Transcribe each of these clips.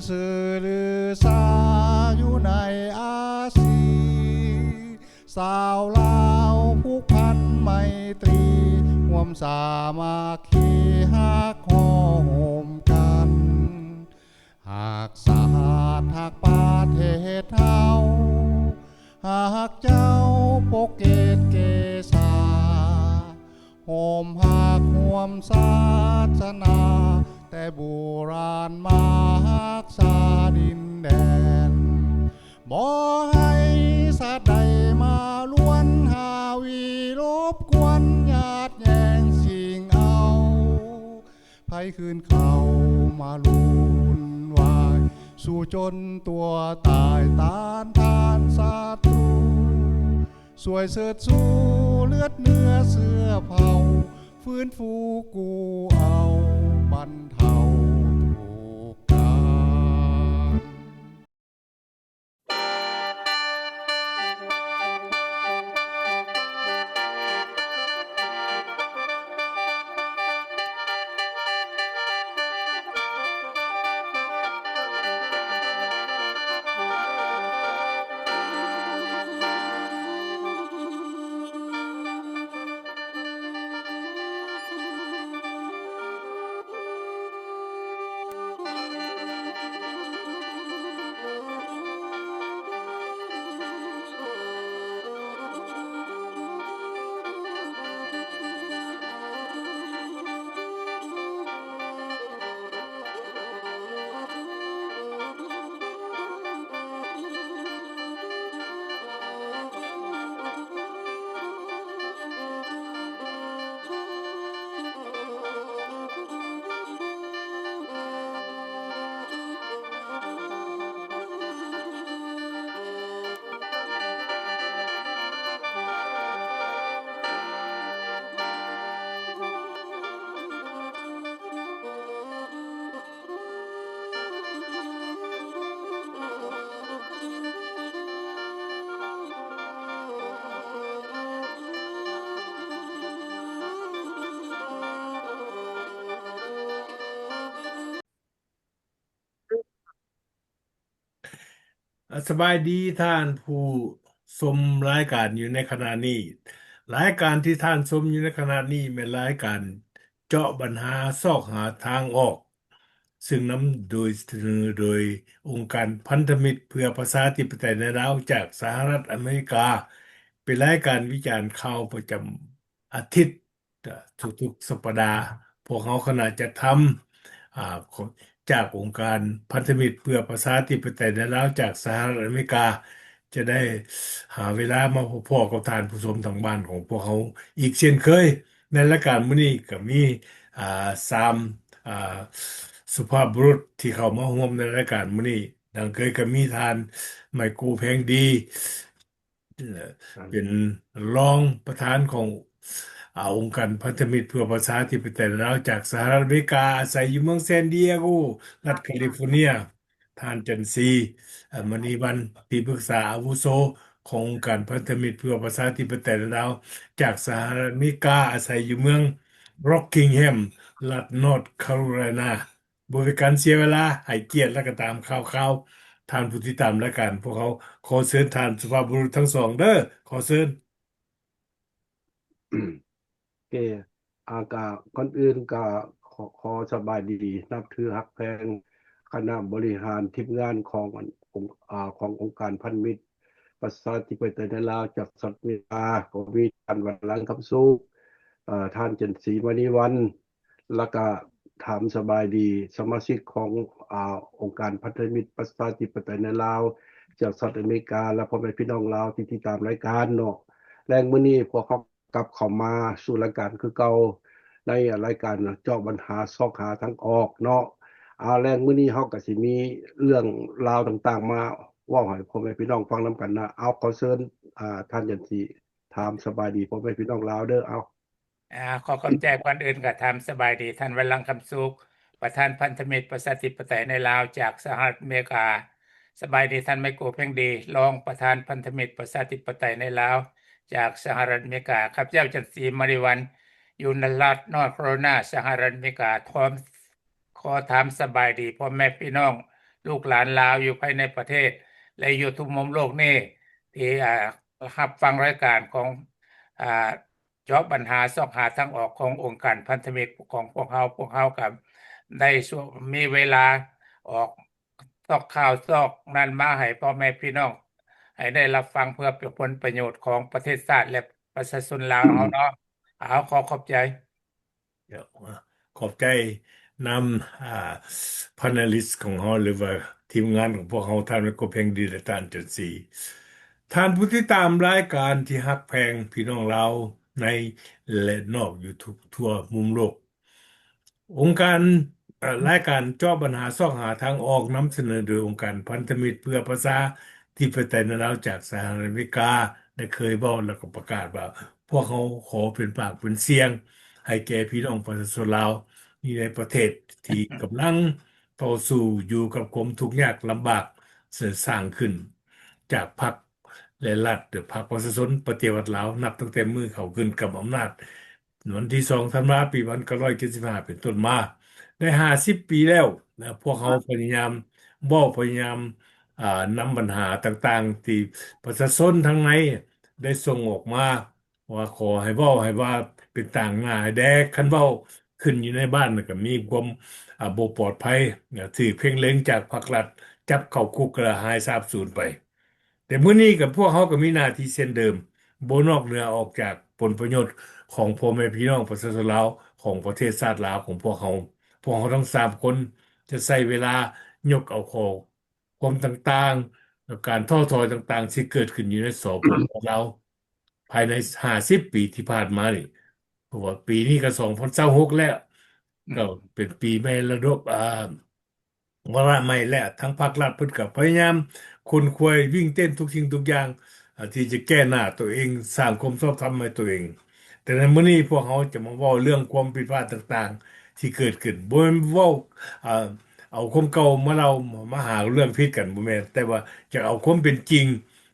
ຊື່ລືຊາຢູ່ໃນອາຊີ ຊາວລາວຜູກພັນໄມຕີ ຮ່ວມສາມັກຄີຮັກຫໍ່ໂຮມກັນ ຮັກຊາດຮັກປະເທດເຮົາ ຮັກເຈົ້າປົກເກດເກສາ ຮ່ວມຮັກຮ່ວມສາສະໜາ ແຕ່ບູຮານມາຮັກສາດິນແດນ ບໍ່ໃຫ້ຊາດໃດມາລວນຫາວີລົບກວນຍາດແຍ່ງຊິງເອົາ ໃຜຄືນເຂົ້າມາວຸ່ນວາຍ ສູ້ຈົນຕົວຕາຍຕ້ານທານສັດຕູ ຊ່ວຍເຊີດຊູເລືອດເນື້ອເຊື້ອເຜົ່າ ຟື້ນຟູກູ້ເອົາບັນເທົາທຸກການ. ສະບາຍດີທ່ານຜູ້ຊົມລາຍການຢູ່ໃນຂະນະນີ້. ລາຍການທີ່ທ່ານຊົມຢູ່ໃນຂະນະນີ້ແມ່ນລາຍການເຈາະບັນຫາຊອກຫາທາງອອກ ຊຶ່ງນຳໂດຍ ສະເໜີໂດຍອົງການພັນທະມິດເພື່ອປະຊາທິປະໄຕໃນລາວຈາກສະຫະລັດອາເມລິກາ ເປັນລາຍການວິຈານຂ່າວປະຈຳອາທິດ ທຸກໆສັບປະດາ. ພວກເຮົາຄະນະຈັດທຳ ອາ ຈາກອົງການພັນທະມິດເພື່ອປະຊາທິປະໄຕໃນລາວຈາກສະຫະລັດອາເມລິກາ ຈະໄດ້ຫາເວລາມາພົບພໍ້ກັບທ່ານຜູ້ຊົມທາງບ້ານຂອງພວກເຮົາອີກເຊັ່ນເຄີຍ. ໃນລາຍການມື້ນີ້ກໍມີ ອາ ສາມ ອາ ສຸພາບບຸລຸດທີ່ເຂົ້າມາຮ່ວມໃນລາຍການມື້ນີ້. ດັ່ງເຄີຍກໍມີທ່ານໄມໂກ ແພງດີ ເປັນຮອງປະທານຂອງ ອາ ອົງການພັນທະມິດເພື່ອປະຊາທິປະໄຕລາວຈາກສະຫະລັດອາເມລິກາ ອາໄສຢູ່ເມືອງແຊນດີເອໂກ ລັດຄາລິຟໍເນຍ. ທ່ານ ຈັນສີ ອາ ມະນີວັນ ທີ່ປຶກສາອາວຸໂສຂອງອົງການພັນທະມິດເພື່ອປະຊາທິປະໄຕລາວຈາກສະຫະລັດອາເມລິກາ ອາໄສຢູ່ເມືອງຣັອກກິງແຮມ ລັດນອດຄາໂຣໄລນາ. ບໍ່ເປັນການເສຍເວລາ ໃຫ້ກຽດ ແລະ ກໍຕາມຂ່າວໆ ທ່ານຜູ້ຕິດຕາມລາຍການພວກເຮົາ. ຂໍເຊີນທ່ານສຸພາບບຸລຸດທັງສອງເດີ້ ຂໍເຊີນ. ໂອເຄ ອາ ກະ ກ່ອນອື່ນກະ ຂໍ ຂໍສະບາຍດີ ນັບຖືຮັກແພງຄະນະບໍລິຫານທີມງານຂອງ ອາ ຂອງອົງການພັນທະມິດປະຊາທິປະໄຕໃນລາວຈາກສະຫະລັດອາເມລິກາ ກໍມີທ່ານ ວັນລັງ ຄຳສຸກ ເອີ ທ່ານ ຈັນສີ ມະນີວັນ ແລ້ວກະຖາມສະບາຍດີສະມາຊິກຂອງ ອາ ອົງການພັນທະມິດປະຊາທິປະໄຕໃນລາວຈາກສະຫະລັດອາເມລິກາ ແລະ ພໍ່ແມ່ພີ່ນ້ອງລາວທີ່ຕິດຕາມລາຍການເນາະ. ແລງມື້ນີ້ພວກເຮົາກັບເຂົ້າມາສູ່ລາຍການຄືເກົ່າ ໃນລາຍການເຈາະບັນຫາຊອກຫາທາງອອກເນາະ. ອາ ແລງມື້ນີ້ເຮົາກະຊິມີເລື່ອງລາວຕ່າງໆມາເວົ້າໃຫ້ພໍ່ແມ່ພີ່ນ້ອງຟັງນຳກັນນະ. ເອົາ ຂໍເຊີນ ອາ ທ່ານ ຈັນສີ ຖາມສະບາຍດີພໍ່ແມ່ພີ່ນ້ອງລາວເດີ້ ເອົາ. ອາ ຂໍຂອບໃຈ. ກ່ອນອື່ນກໍຖາມສະບາຍດີທ່ານ ວັນລັງ ຄຳສຸກ ປະທານພັນທະມິດປະຊາທິປະໄຕໃນລາວຈາກສະຫະລັດອາເມລິກາ. ສະບາຍດີທ່ານ ໄມໂກ ເພັງດີ ຮອງປະທານພັນທະມິດປະຊາທິປະໄຕໃນລາວຈາກສະຫະລັດອາເມລິກາ. ຂ້າພະເຈົ້າ ຈັນສີ ມະນີວັນ ຢູ່ໃນລັດນອດຄາໂຣໄລນາ ສະຫະລັດອາເມລິກາ ພ້ອມ ຂໍຖາມສະບາຍດີພໍ່ແມ່ພີ່ນ້ອງ ລູກຫຼານລາວຢູ່ພາຍໃນປະເທດ ແລະ ຢູ່ທົ່ວມຸມໂລກນີ້ ທີ່ ອ່າ ຮັບຟັງລາຍການຂອງ ອ່າ ເຈາະບັນຫາຊອກຫາທາງອອກຂອງອົງການພັນທະມິດຂອງພວກເຮົາ. ພວກເຮົາກໍໄດ້ຊ່ວຍ ມີເວລາອອກຊອກຂ່າວຊອກນັ້ນມາໃຫ້ພໍ່ແມ່ພີ່ນ້ອງໃຫ້ໄດ້ຮັບຟັງ ເພື່ອເປັນຜົນປະໂຫຍດຂອງປະເທດຊາດ ແລະ ປະຊາຊົນລາວເຮົາເນາະ. ເອົາ ຂໍຂອບໃຈ. ຂອບໃຈນຳ ອ່າ panelist ຂອງເຮົາ ຫຼືວ່າທີມງານຂອງພວກເຮົາ, ທ່ານ ໄມໂຄ ແພງດີ ແລະ ທ່ານ ຈັນສີ. ທ່ານຜູ້ຕິດຕາມລາຍການທີ່ຮັກແພງພີ່ນ້ອງລາວໃນ ແລະ ນອກ YouTube ທົ່ວມຸມໂລກ. ອົງການ ເອີ ລາຍການເຈາະບັນຫາຊອກຫາທາງອອກ ນຳສະເໜີໂດຍອົງການພັນທະມິດເພື່ອປະຊາທິປະໄຕໃນລາວ ຈາກສະຫະລັດອາເມລິກາ ໄດ້ເຄີຍເວົ້າ ແລ້ວກໍປະກາດວ່າ ພວກເຮົາຂໍເປັນປາກເປັນສຽງໃຫ້ແກ່ພີ່ນ້ອງປະຊາຊົນລາວ ຢູ່ໃນປະເທດທີ່ກຳລັງຕໍ່ສູ້ຢູ່ກັບຄວາມທຸກຍາກລຳບາກ ເຊິ່ງສ້າງຂຶ້ນຈາກພັກ ແລະ ລັດ ຫຼື ພັກປະຊາຊົນປະຕິວັດລາວ ນັບຕັ້ງແຕ່ມື້ເຂົາຂຶ້ນກຳອຳນາດ ວັນທີສອງ ທັນວາ ປີພັນເກົ້າຮ້ອຍເຈັດສິບຫ້າ ເປັນຕົ້ນມາ ໄດ້ຫ້າສິບປີແລ້ວ. ພວກເຮົາພະຍາຍາມເວົ້າ, ພະຍາຍາມ ອ່າ ນຳບັນຫາຕ່າງໆ ທີ່ປະຊາຊົນທາງໃນໄດ້ສົ່ງອອກມາ ວ່າຂໍໃຫ້ເວົ້າໃຫ້ວ່າເປັນຕາງໜ້າໃຫ້ແດ່. ຄັນເວົ້າຂຶ້ນຢູ່ໃນບ້ານ ກໍມີຄວາມ ອ່າ ບໍ່ປອດໄພ, ຖືກເພງເລັງຈາກພັກລັດ, ຈັບເຂົ້າຄຸກ ແລະ ຫາຍສາບສູນໄປ. ແຕ່ມື້ນີ້ກໍ ພວກເຮົາກໍມີໜ້າທີ່ເຊັ່ນເດີມ, ບໍ່ນອກເໜືອອອກຈາກຜົນປະໂຫຍດຂອງພໍ່ແມ່ພີ່ນ້ອງປະຊາຊົນລາວ ຂອງປະເທດຊາດລາວຂອງພວກເຮົາ. ພວກເຮົາທັງສາມຄົນຈະໃຊ້ເວລາຍົກເອົາຂໍ້ຄວາມຕ່າງໆ ແລະ ການທໍ້ຖອຍຕ່າງໆ ທີ່ເກີດຂຶ້ນຢູ່ໃນ ສປປ ລາວ ພາຍໃນຫ້າສິບປີທີ່ຜ່ານມານີ້, ເພາະວ່າປີນີ້ກໍສອງພັນຊາວຫົກແລ້ວ, ກໍເປັນປີແມ່ນລະດົກ ອ່າ ວາລະໃໝ່ແລ້ວ, ທາງພາກລັດເພິ່ນກໍພະຍາຍາມຂົນຂວາຍວິ່ງເຕັ້ນທຸກສິ່ງທຸກຢ່າງ ອ່າ ທີ່ຈະແກ້ໜ້າຕົວເອງ, ສ້າງຄວາມຊອບທຳໃຫ້ຕົວເອງ. ແຕ່ໃນມື້ນີ້ພວກເຮົາຈະມາເວົ້າເລື່ອງຄວາມຜິດພາດຕ່າງໆທີ່ເກີດຂຶ້ນ. ບໍ່ແມ່ນເວົ້າ ອ່າ ເອົາຄວາມເກົ່າມາເລົ່າ, ມາຫາເລື່ອງຜິດກັນ, ບໍ່ແມ່ນ, ແຕ່ວ່າຈະເອົາຄວາມເປັນຈິງ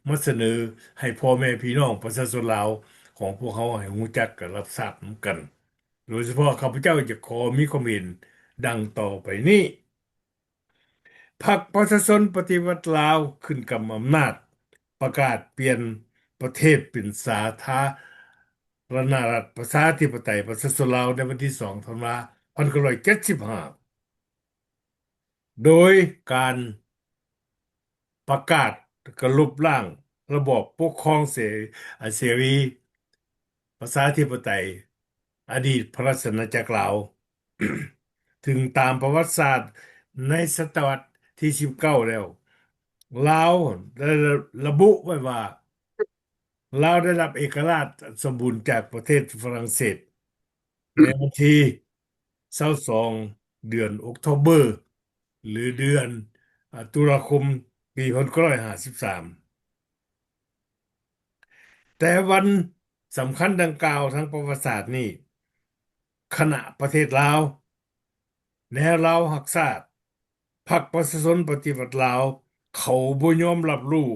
ມາສະເໜີໃຫ້ພໍ່ແມ່ພີ່ນ້ອງປະຊາຊົນລາວຂອງພວກເຮົາໃຫ້ຮູ້ຈັກກັນ, ຮັບຊາບນຳກັນ. ໂດຍສະເພາະຂ້າພະເຈົ້າຈະຂໍມີຄວາມເຫັນດັ່ງຕໍ່ໄປນີ້. ພັກປະຊາຊົນປະຕິວັດລາວຂຶ້ນກຳອຳນາດ, ປະກາດປ່ຽນປະເທດເປັນສາທາລະນະລັດປະຊາທິປະໄຕປະຊາຊົນລາວ ໃນວັນທີສອງ ທັນວາ ພັນເກົ້າຮ້ອຍເຈັດສິບຫ້າ ໂດຍການປະກາດກະລົບລ້າງລະບອບປົກຄອງເສ ອາ ເສລີ ປະຊາທິປະໄຕ ອະດີດພະລາຊະອານາຈັກລາວ. ເຖິງຕາມປະຫວັດສາດໃນສະຕະວັດທີສິບເກົ້າແລ້ວ, ລາວໄດ້ລະບຸໄວ້ວ່າ ລາວໄດ້ຮັບເອກະລາດອັນສົມບູນຈາກປະເທດຝຣັ່ງເສດ ໃນວັນທີຊາວສອງ ເດືອນອົກໂທເບີ ຫຼື ເດືອນ ອາ ຕຸລາຄົມ ປີພັນເກົ້າຮ້ອຍຫ້າສິບສາມ. ແຕ່ວັນສຳຄັນດັ່ງກ່າວທາງປະຫວັດສາດນີ້, ຄະນະປະເທດລາວ, ແນວລາວຮັກຊາດ, ພັກປະຊາຊົນປະຕິວັດລາວ ເຂົາບໍ່ຍອມຮັບຮູ້,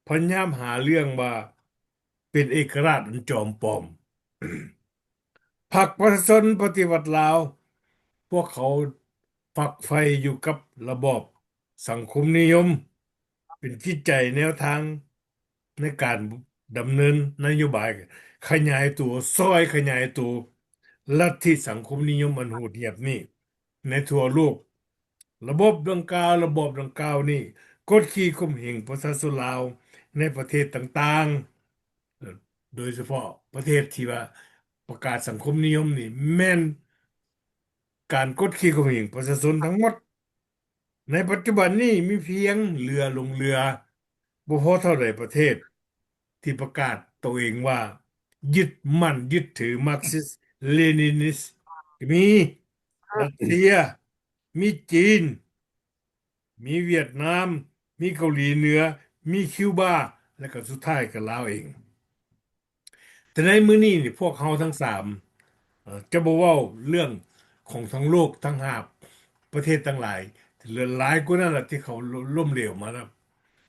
ພະຍາຍາມຫາເລື່ອງວ່າເປັນເອກະລາດອັນຈອມປອມ. ພັກປະຊາຊົນປະຕິວັດລາວ, ພວກເຂົາຝັກໃຝ່ຢູ່ກັບລະບອບສັງຄົມນິຍົມ ເປັນຈິດໃຈແນວທາງໃນການດຳເນີນນະໂຍບາຍຂະຫຍາຍຕົວ, ຊ່ອຍຂະຫຍາຍຕົວລັດທິສັງຄົມນິຍົມອັນໂຫດຫຽມນີ້ໃນທົ່ວໂລກ. ລະບົບດັ່ງກ່າວ, ລະບອບດັ່ງກ່າວນີ້ກົດຂີ່ຂົ່ມເຫງປະຊາຊົນລາວໃນປະເທດຕ່າງໆ, ໂດຍສະເພາະປະເທດທີ່ວ່າປະກາດສັງຄົມນິຍົມນີ້ ແມ່ນການກົດຂີ່ຂົ່ມເຫງປະຊາຊົນທັງໝົດ. ໃນປັດຈຸບັນນີ້ມີພຽງເຫຼືອຫຼົງເຫຼືອບໍ່ພໍເທົ່າໃດປະເທດ ທີ່ປະກາດໂຕເອງວ່າຍຶດໝັ້ນຍຶດຖືມາກຊິສເລນິນນິສ ມີຣັດເຊຍ, ມີຈີນ, ມີຫວຽດນາມ, ມີເກົາຫຼີເໜືອ, ມີຄິວບາ ແລະ ກໍສຸດທ້າຍກໍລາວເອງ. ແຕ່ໃນມື້ນີ້ນີ້ ພວກເຮົາທັງສາມ ເອີ່ ຈະບໍ່ເວົ້າເລື່ອງຂອງທັງໂລກ ທັງຫ້າປະເທດທັງຫຼາຍ, ຫຼາຍກວ່ານັ້ນລະທີ່ເຂົາລົ້ມເຫຼວມານຳ.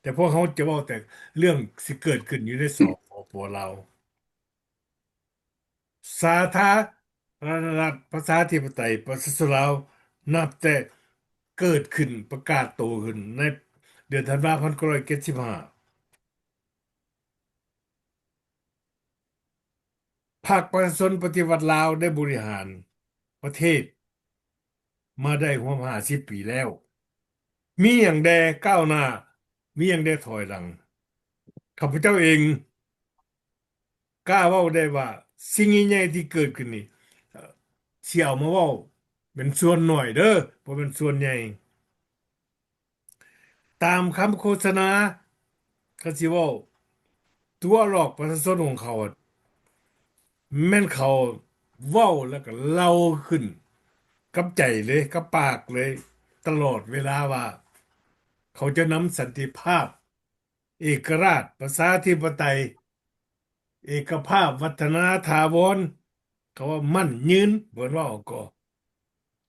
ແຕ່ພວກເຮົາຈະເວົ້າແຕ່ເລື່ອງຊິເກີດຂຶ້ນຢູ່ໃນ ສປປ ລາວ. ສາທາລະນະລັດປະຊາທິປະໄຕປະຊາຊົນລາວ ນັບແຕ່ ເກີດຂຶ້ນ ປະກາດໂຕຂຶ້ນໃນເດືອນທັນວາ ພັນເກົ້າຮ້ອຍເຈັດສິບຫ້າ. ພັກປະຊາຊົນປະຕິວັດລາວໄດ້ບໍລິຫານປະເທດມາໄດ້ຮວມຫ້າສິບປີແລ້ວ. ມີຫຍັງແດ່ກ້າວໜ້າ? ມີຫຍັງແດ່ຖອຍຫຼັງ? ຂ້າພະເຈົ້າເອງ ກ້າເວົ້າໄດ້ວ່າ ສິ່ງໃຫຍ່ໆທີ່ເກີດຂຶ້ນນີ້ ເອີ່ ຊິເອົາມາເວົ້າເປັນສ່ວນໜ້ອຍເດີ້ ບໍ່ແມ່ນສ່ວນໃຫຍ່. ຕາມຄຳໂຄສະນາ ກໍຊິເວົ້າຕົວະຫຼອກປະຊາຊົນຂອງເຂົາ ແມ່ນເຂົາເວົ້າແລ້ວກໍເລົ່າຂຶ້ນກັບໃຈເລີຍ ກັບປາກເລີຍ ຕະຫຼອດເວລາວ່າ ເຂົາຈະນຳສັນຕິພາບ ເອກະລາດ ປະຊາທິປະໄຕ ເອກະພາບ ວັດທະນາຖາວອນ ເຂົາວ່າໝັ້ນຍືນ ເພິ່ນເວົ້າກໍ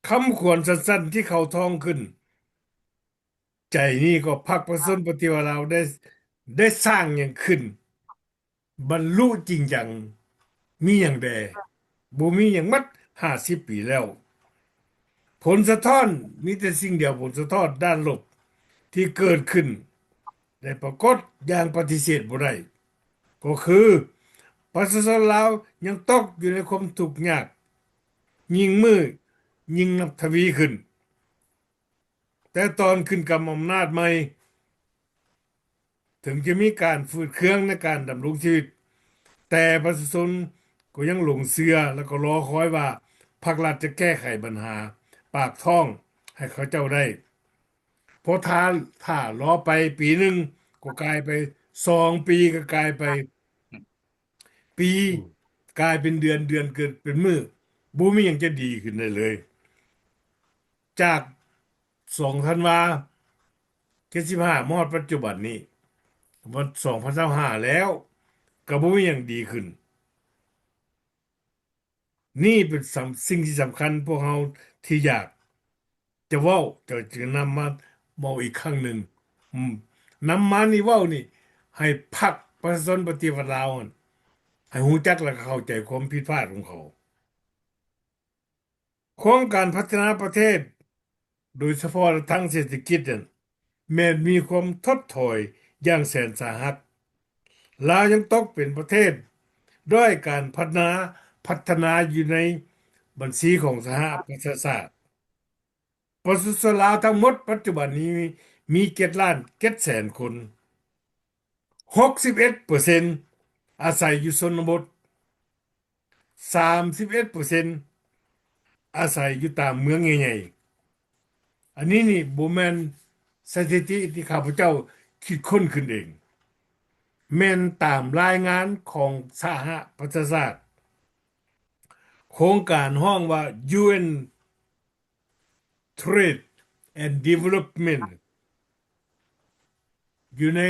ຄຳຂວັນສັ້ນໆທີ່ເຂົາທ່ອງຂຶ້ນ ໃຈນີ້ກໍພັກປະຊາຊົນປະຕິວັດລາວໄດ້ ໄດ້ສ້າງຫຍັງຂຶ້ນ ບັນລຸຈິງຈັງ ມີຫຍັງແດ່? ບໍ່ມີຫຍັງໝົດ ຫ້າສິບປີແລ້ວ. ຜົນສະທ້ອນ ມີແຕ່ສິ່ງດຽວ ຜົນສະທ້ອນດ້ານລົບທີ່ເກີດຂຶ້ນ ແລະ ປາກົດຢ່າງປະຕິເສດບໍ່ໄດ້ ກໍຄືປະຊາຊົນລາວຍັງຕົກຢູ່ໃນຄວາມທຸກຍາກ ຍິ່ງມື້ຍິ່ງນັບທະວີຂຶ້ນ. ແຕ່ຕອນຂຶ້ນກຳອຳນາດໃໝ່ ເຖິງຈະມີການຝືດເຄືອງໃນການດຳລົງຊີວິດ, ແຕ່ປະຊາຊົນກໍຍັງຫຼົງເຊື່ອ ແລະ ກໍລໍຄອຍວ່າພັກລັດຈະແກ້ໄຂບັນຫາປາກທ້ອງໃຫ້ເຂົາເຈົ້າໄດ້. ພໍຖ້າ ຖ້າລໍໄປປີໜຶ່ງກໍກາຍໄປ, ສອງປີກໍກາຍໄປ, ປີ ອືມ ກາຍເປັນເດືອນ, ເດືອນເກີດເປັນມື້, ບໍ່ມີຫຍັງຈະດີຂຶ້ນໄດ້ເລີຍ. ຈາກສອງທັນວາ ເຈັດສິບຫ້າ ມາຮອດປັດຈຸບັນນີ້ ມັນສອງພັນຊາວຫ້າແລ້ວ ກໍບໍ່ມີຫຍັງດີຂຶ້ນ. ນີ້ເປັນສຳ ສິ່ງທີ່ສຳຄັນພວກເຮົາທີ່ຢາກຈະເວົ້າ, ຈະ, ຈະນຳມາເວົ້າອີກຄັ້ງໜຶ່ງ. ອືມ, ນຳມານີ້ເວົ້ານີ້ ໃຫ້ພັກປະຊາຊົນປະຕິວັດລາວຫັ້ນ ໃຫ້ຮູ້ຈັກ ແລະ ເຂົ້າໃຈຄວາມຜິດພາດຂອງເຂົາ. ໂຄງການພັດທະນາປະເທດ ໂດຍສະເພາະທາງເສດຖະກິດນັ້ນ ແມ່ນມີຄວາມຖົດຖອຍຢ່າງແສນສາຫັດ. ລາວຍັງຕົກເປັນປະເທດດ້ອຍການພັດທະນາ, ພັດທະນາຢູ່ໃນບັນຊີຂອງສະຫະປະຊາຊາດ. ປະຊາຊົນລາວທັງໝົດປັດຈຸບັນນີ້ມີເຈັດລ້ານເຈັດແສນຄົນ. ຫົກສິບເອັດເປີເຊັນອາໄສຢູ່ຊົນນະບົດ, ສາມສິບເອັດເປີເຊັນອາໄສຢູ່ຕາມເມືອງໃຫຍ່ໆ. ອັນນີ້ນີ້ບໍ່ແມ່ນສະຖິຕິທີ່ຂ້າພະເຈົ້າຄິດຄົ້ນຂຶ້ນເອງ, ແມ່ນຕາມລາຍງານຂອງສະຫະປະຊາຊາດ, ໂຄງການຮ້ອງວ່າ UN Trade and Development ຢູ່ໃນ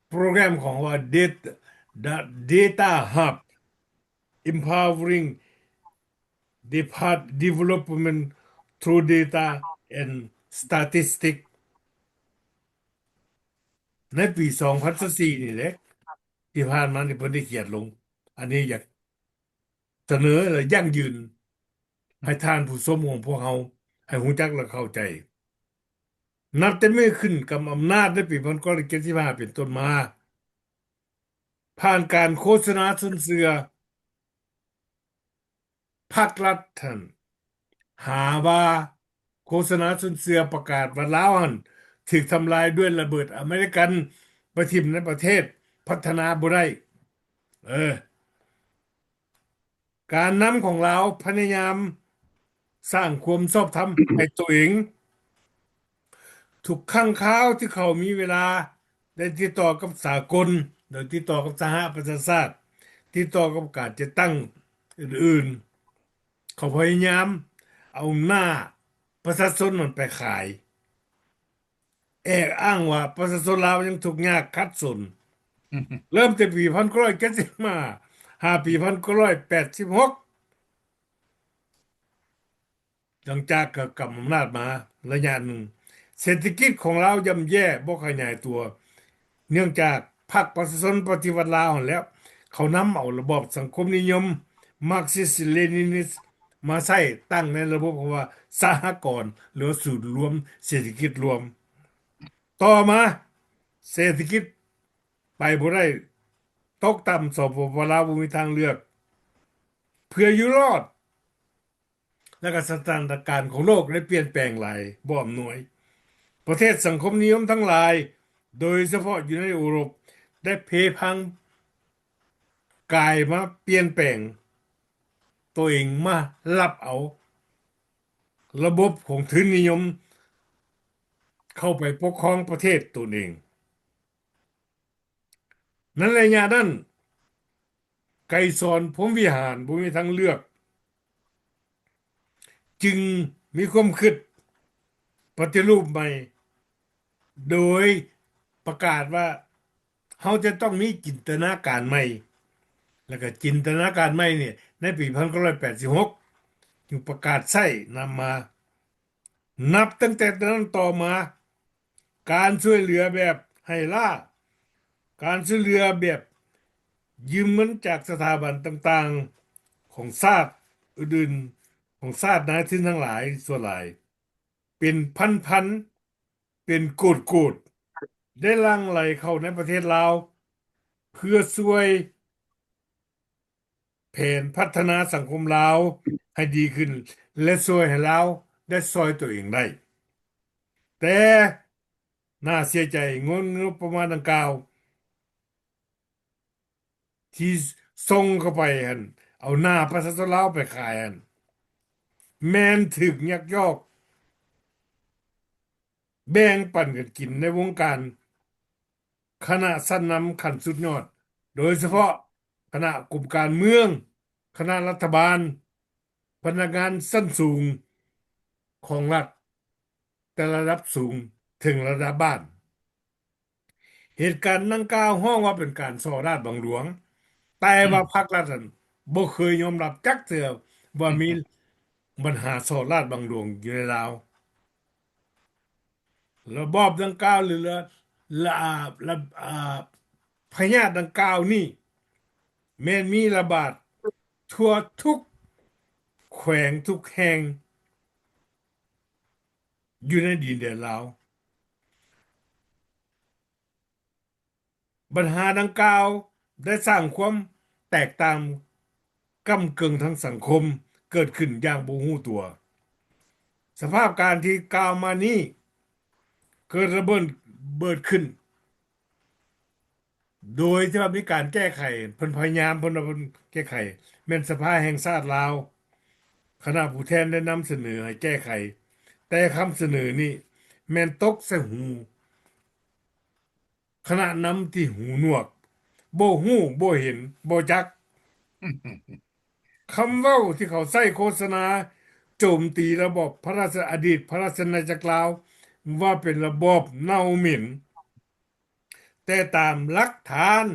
ໂປຣແກຣມຂອງວ່າ Data, Data Hub Empowering Depart Development Through Data and Statistics ໃນປີສອງພັນຊາວສີ່ນີ້ແຫຼະ ທີ່ຜ່ານມານີ້ເພິ່ນໄດ້ຂຽນລົງ. ອັນນີ້ຢາກ ສະເໜີ ແລະ ຢັ້ງຢືນໃຫ້ທ່ານຜູ້ຊົມຂອງພວກເຮົາໃຫ້ຮູ້ຈັກ ແລະ ເຂົ້າໃຈ. ນັບແຕ່ມື້ຂຶ້ນກຳອຳນາດໃນປີພັນເກົ້າຮ້ອຍເຈັດສິບຫ້າເປັນຕົ້ນມາ, ຜ່ານການໂຄສະນາຊົນເຊື່ອ, ພັກລັດຫັ້ນ ຫາວ່າໂຄສະນາຊົນເຊື່ອປະກາດວ່າລາວຫັ້ນຖືກທຳລາຍດ້ວຍລະເບີດອາເມລິກັນໄປຖິ້ມໃນປະເທດພັດທະນາບໍ່ໄດ້. ເອີ ການນຳຂອງລາວພະຍາຍາມສ້າງຄວາມຊອບທຳໃຫ້ໂຕເອງ. ທຸກຄັ້ງຄາວທີ່ເຂົາມີເວລາໄດ້ຕິດຕໍ່ກັບສາກົນ ໂດຍຕິດຕໍ່ກັບສະຫະປະຊາຊາດ, ຕິດຕໍ່ກັບການຈັດຕັ້ງອື່ນໆ, ເຂົາພະຍາຍາມເອົາໜ້າປະຊາຊົນນັ້ນໄປຂາຍ, ແອບອ້າງວ່າປະຊາຊົນລາວຍັງທຸກຍາກຂັດສົນ. ເລີ່ມແຕ່ປີພັນເກົ້າຮ້ອຍເຈັດສິບຫ້າ ຫາປີພັນເກົ້າຮ້ອຍແປດສິບຫົກ ຫຼັງຈາກກຳອຳນາດມາໄລຍະໜຶ່ງ, ເສດຖະກິດຂອງລາວຍ່ຳແຍ່ ບໍ່ຂະຫຍາຍຕົວ, ເນື່ອງຈາກພັກປະຊາຊົນປະຕິວັດລາວຫັ້ນແຫຼະ ເຂົານຳເອົາລະບອບສັງຄົມນິຍົມ ມາກຊິສ ເລນິນນິສ ມາໃຊ້ຕັ້ງໃນລະບົບຂອງວ່າສະຫະກອນ ຫຼືວ່າສູນລວມເສດຖະກິດລວມ. ຕໍ່ມາເສດຖະກິດໄປບໍ່ໄດ້ ຕົກຕ່ຳ ສປປ ລາວບໍ່ມີທາງເລືອກ ເພື່ອຢູ່ລອດ ແລະກະສະຖານະການຂອງໂລກໄດ້ປ່ຽນແປງຫຼາຍ ບໍ່ອຳນວຍ. ປະເທດສັງຄົມນິຍົມທັງຫຼາຍ ໂດຍສະເພາະຢູ່ໃນເອີຣົບ ໄດ້ເພພັງ ກາຍມາປ່ຽນແປງໂຕເອງ ມາຮັບເອົາລະບົບຂອງທຶນນິຍົມ ເຂົ້າໄປປົກຄອງປະເທດຕົນເອງ. ໃນໄລຍະນັ້ນ ໄກສອນ ພົມວິຫານ ບໍ່ມີທາງເລືອກ ຈຶ່ງມີຄວາມຄິດປະຕິຮູບໃໝ່ ໂດຍປະກາດວ່າ ເຮົາຈະຕ້ອງມີຈິນຕະນາການໃໝ່. ແລ້ວກໍຈິນຕະນາການໃໝ່ນີ້ ໃນປີພັນເກົ້າຮ້ອຍແປດສິບຫົກ ຈຶ່ງປະກາດໃຊ້ນຳມາ. ນັບຕັ້ງແຕ່ນັ້ນຕໍ່ມາ ການຊ່ວຍເຫຼືອແບບໄຮ້ລາ, ການຊ່ວຍເຫຼືອແບບຢືມເງິນຈາກສະຖາບັນຕ່າງໆຂອງຊາດອື່ນໆ ຂອງຊາດນາຍທຶນທັງຫຼາຍສ່ວນຫຼາຍ ເປັນພັນໆ ເປັນໂກດໆ ໄດ້ຫຼັ່ງໄຫຼເຂົ້າໃນປະເທດລາວ ເພື່ອຊ່ວຍ ແຜນພັດທະນາສັງຄົມລາວໃຫ້ດີຂຶ້ນ ແລະ ຊ່ວຍໃຫ້ລາວໄດ້ຊ່ອຍຕົວເອງໄດ້. ແຕ່ໜ້າເສຍໃຈ, ເງິນງົບປະມານດັ່ງກ່າວທີ່ສົ່ງເຂົ້າໄປຫັ້ນ, ເອົາໜ້າປະຊາຊົນລາວໄປຂາຍຫັ້ນ, ແມ່ນຖືກຍັກຍອກແບ່ງປັນກັນກິນໃນວົງການ ຄະນະຊັ້ນນຳຂັ້ນສຸດຍອດ, ໂດຍສະເພາະຄະນະກົມການເມືອງ, ຄະນະລັດຖະບານ, ພະນັກງານຊັ້ນສູງຂອງລັດ, ແຕ່ລະລະດັບສູງເຖິງລະດັບບ້ານ. ເຫດການດັ່ງກ່າວຮ້ອງວ່າເປັນການສໍ້ລາດບັງຫຼວງ, ແຕ່ວ່າ ອືມ ພັກລັດນັ້ນບໍ່ເຄີຍຍອມຮັບຈັກເທື່ອວ່າມີບັນຫາສໍ້ລາດບັງຫຼວງຢູ່ໃນລາວ. ລະບອບດັ່ງກ່າວ ຫຼື ລະ ລະ ອາ ລະ ອາ ພະຍາດດັ່ງກ່າວນີ້ ແມ່ນມີລະບາດທົ່ວທຸກແຂວງທຸກແຫ່ງຢູ່ໃນດິນແດນລາວ. ບັນຫາດັ່ງກ່າວໄດ້ສ້າງຄວາມແຕກຕ່າງກ້ຳເກິ່ງທາງສັງຄົມເກີດຂຶ້ນຢ່າງບໍ່ຮູ້ຕົວ. ສະພາບການທີ່ກ່າວມານີ້ເກີດລະເບີດເບີດຂຶ້ນ ໂດຍທີ່ວ່າມີການແກ້ໄຂ, ເພິ່ນພະຍາຍາມ, ເພິ່ນວ່າເພິ່ນແກ້ໄຂ, ແມ່ນສະພາແຫ່ງຊາດລາວ, ຄະນະຜູ້ແທນໄດ້ນຳສະເໜີໃຫ້ແກ້ໄຂ, ແຕ່ຄຳສະເໜີນີ້ແມ່ນຕົກໃສ່ຫູ ຄະນະນຳທີ່ຫູໜວກ, ບໍ່ຮູ້, ບໍ່ເຫັນ, ບໍ່ຈັກ. ຄຳເວົ້າທີ່ເຂົາໃຊ້ໂຄສະນາໂຈມຕີລະບອບພະລາຊະ ອະດີດພະລາຊະອານາຈັກລາວວ່າເປັນລະບອບເນົ່າເໝັນ, ແຕ່ຕາມຫຼັກຖານ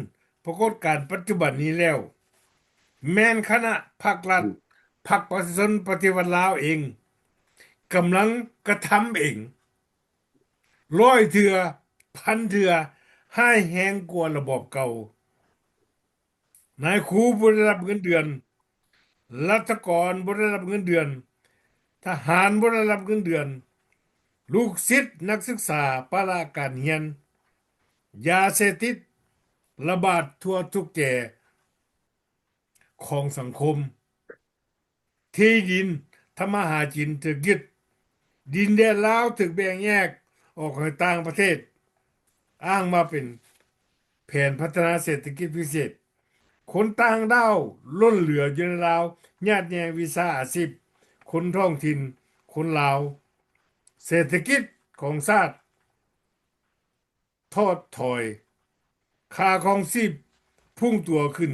ປາກົດການປັດຈຸບັນນີ້ແລ້ວ ແມ່ນຄະນະພັກລັດ, ພັກປະຊາຊົນປະຕິວັດລາວເອງ ກຳລັງກະທຳເອງ. ຮ້ອຍເທື່ອ, ພັນເທື່ອ, ຮ້າຍແຮງກວ່າລະບອບເກົ່າ. ນາຍຄູບໍ່ໄດ້ຮັບເງິນເດືອນ, ລັດຖະກອນບໍ່ໄດ້ຮັບເງິນເດືອນ, ທະຫານບໍ່ໄດ້ຮັບເງິນເດືອນ, ລູກສິດນັກສຶກສາປະລະການຮຽນ, ຢາເສບຕິດລະບາດທົ່ວທຸກແຈ ຂອງສັງຄົມ, ທີ່ດິນທຳມາຫາກິນຖືກຍຶດ, ດິນແດນລາວຖືກແບ່ງແຍກອອກໃຫ້ຕ່າງປະເທດ, ອ້າງວ່າເປັນແຜນພັດທະນາເສດຖະກິດພິເສດ, ຄົນຕ່າງດ້າວລົ້ນເຫຼືອຢູ່ໃນລາວ, ຍາດແຍ່ງວິຊາອາຊີບຄົນທ້ອງຖິ່ນ, ຄົນລາວ, ເສດຖະກິດຂອງຊາດ ຖອດຖອຍ, ຄ່າຄອງຊີບພຸ່ງຕົວຂຶ້ນ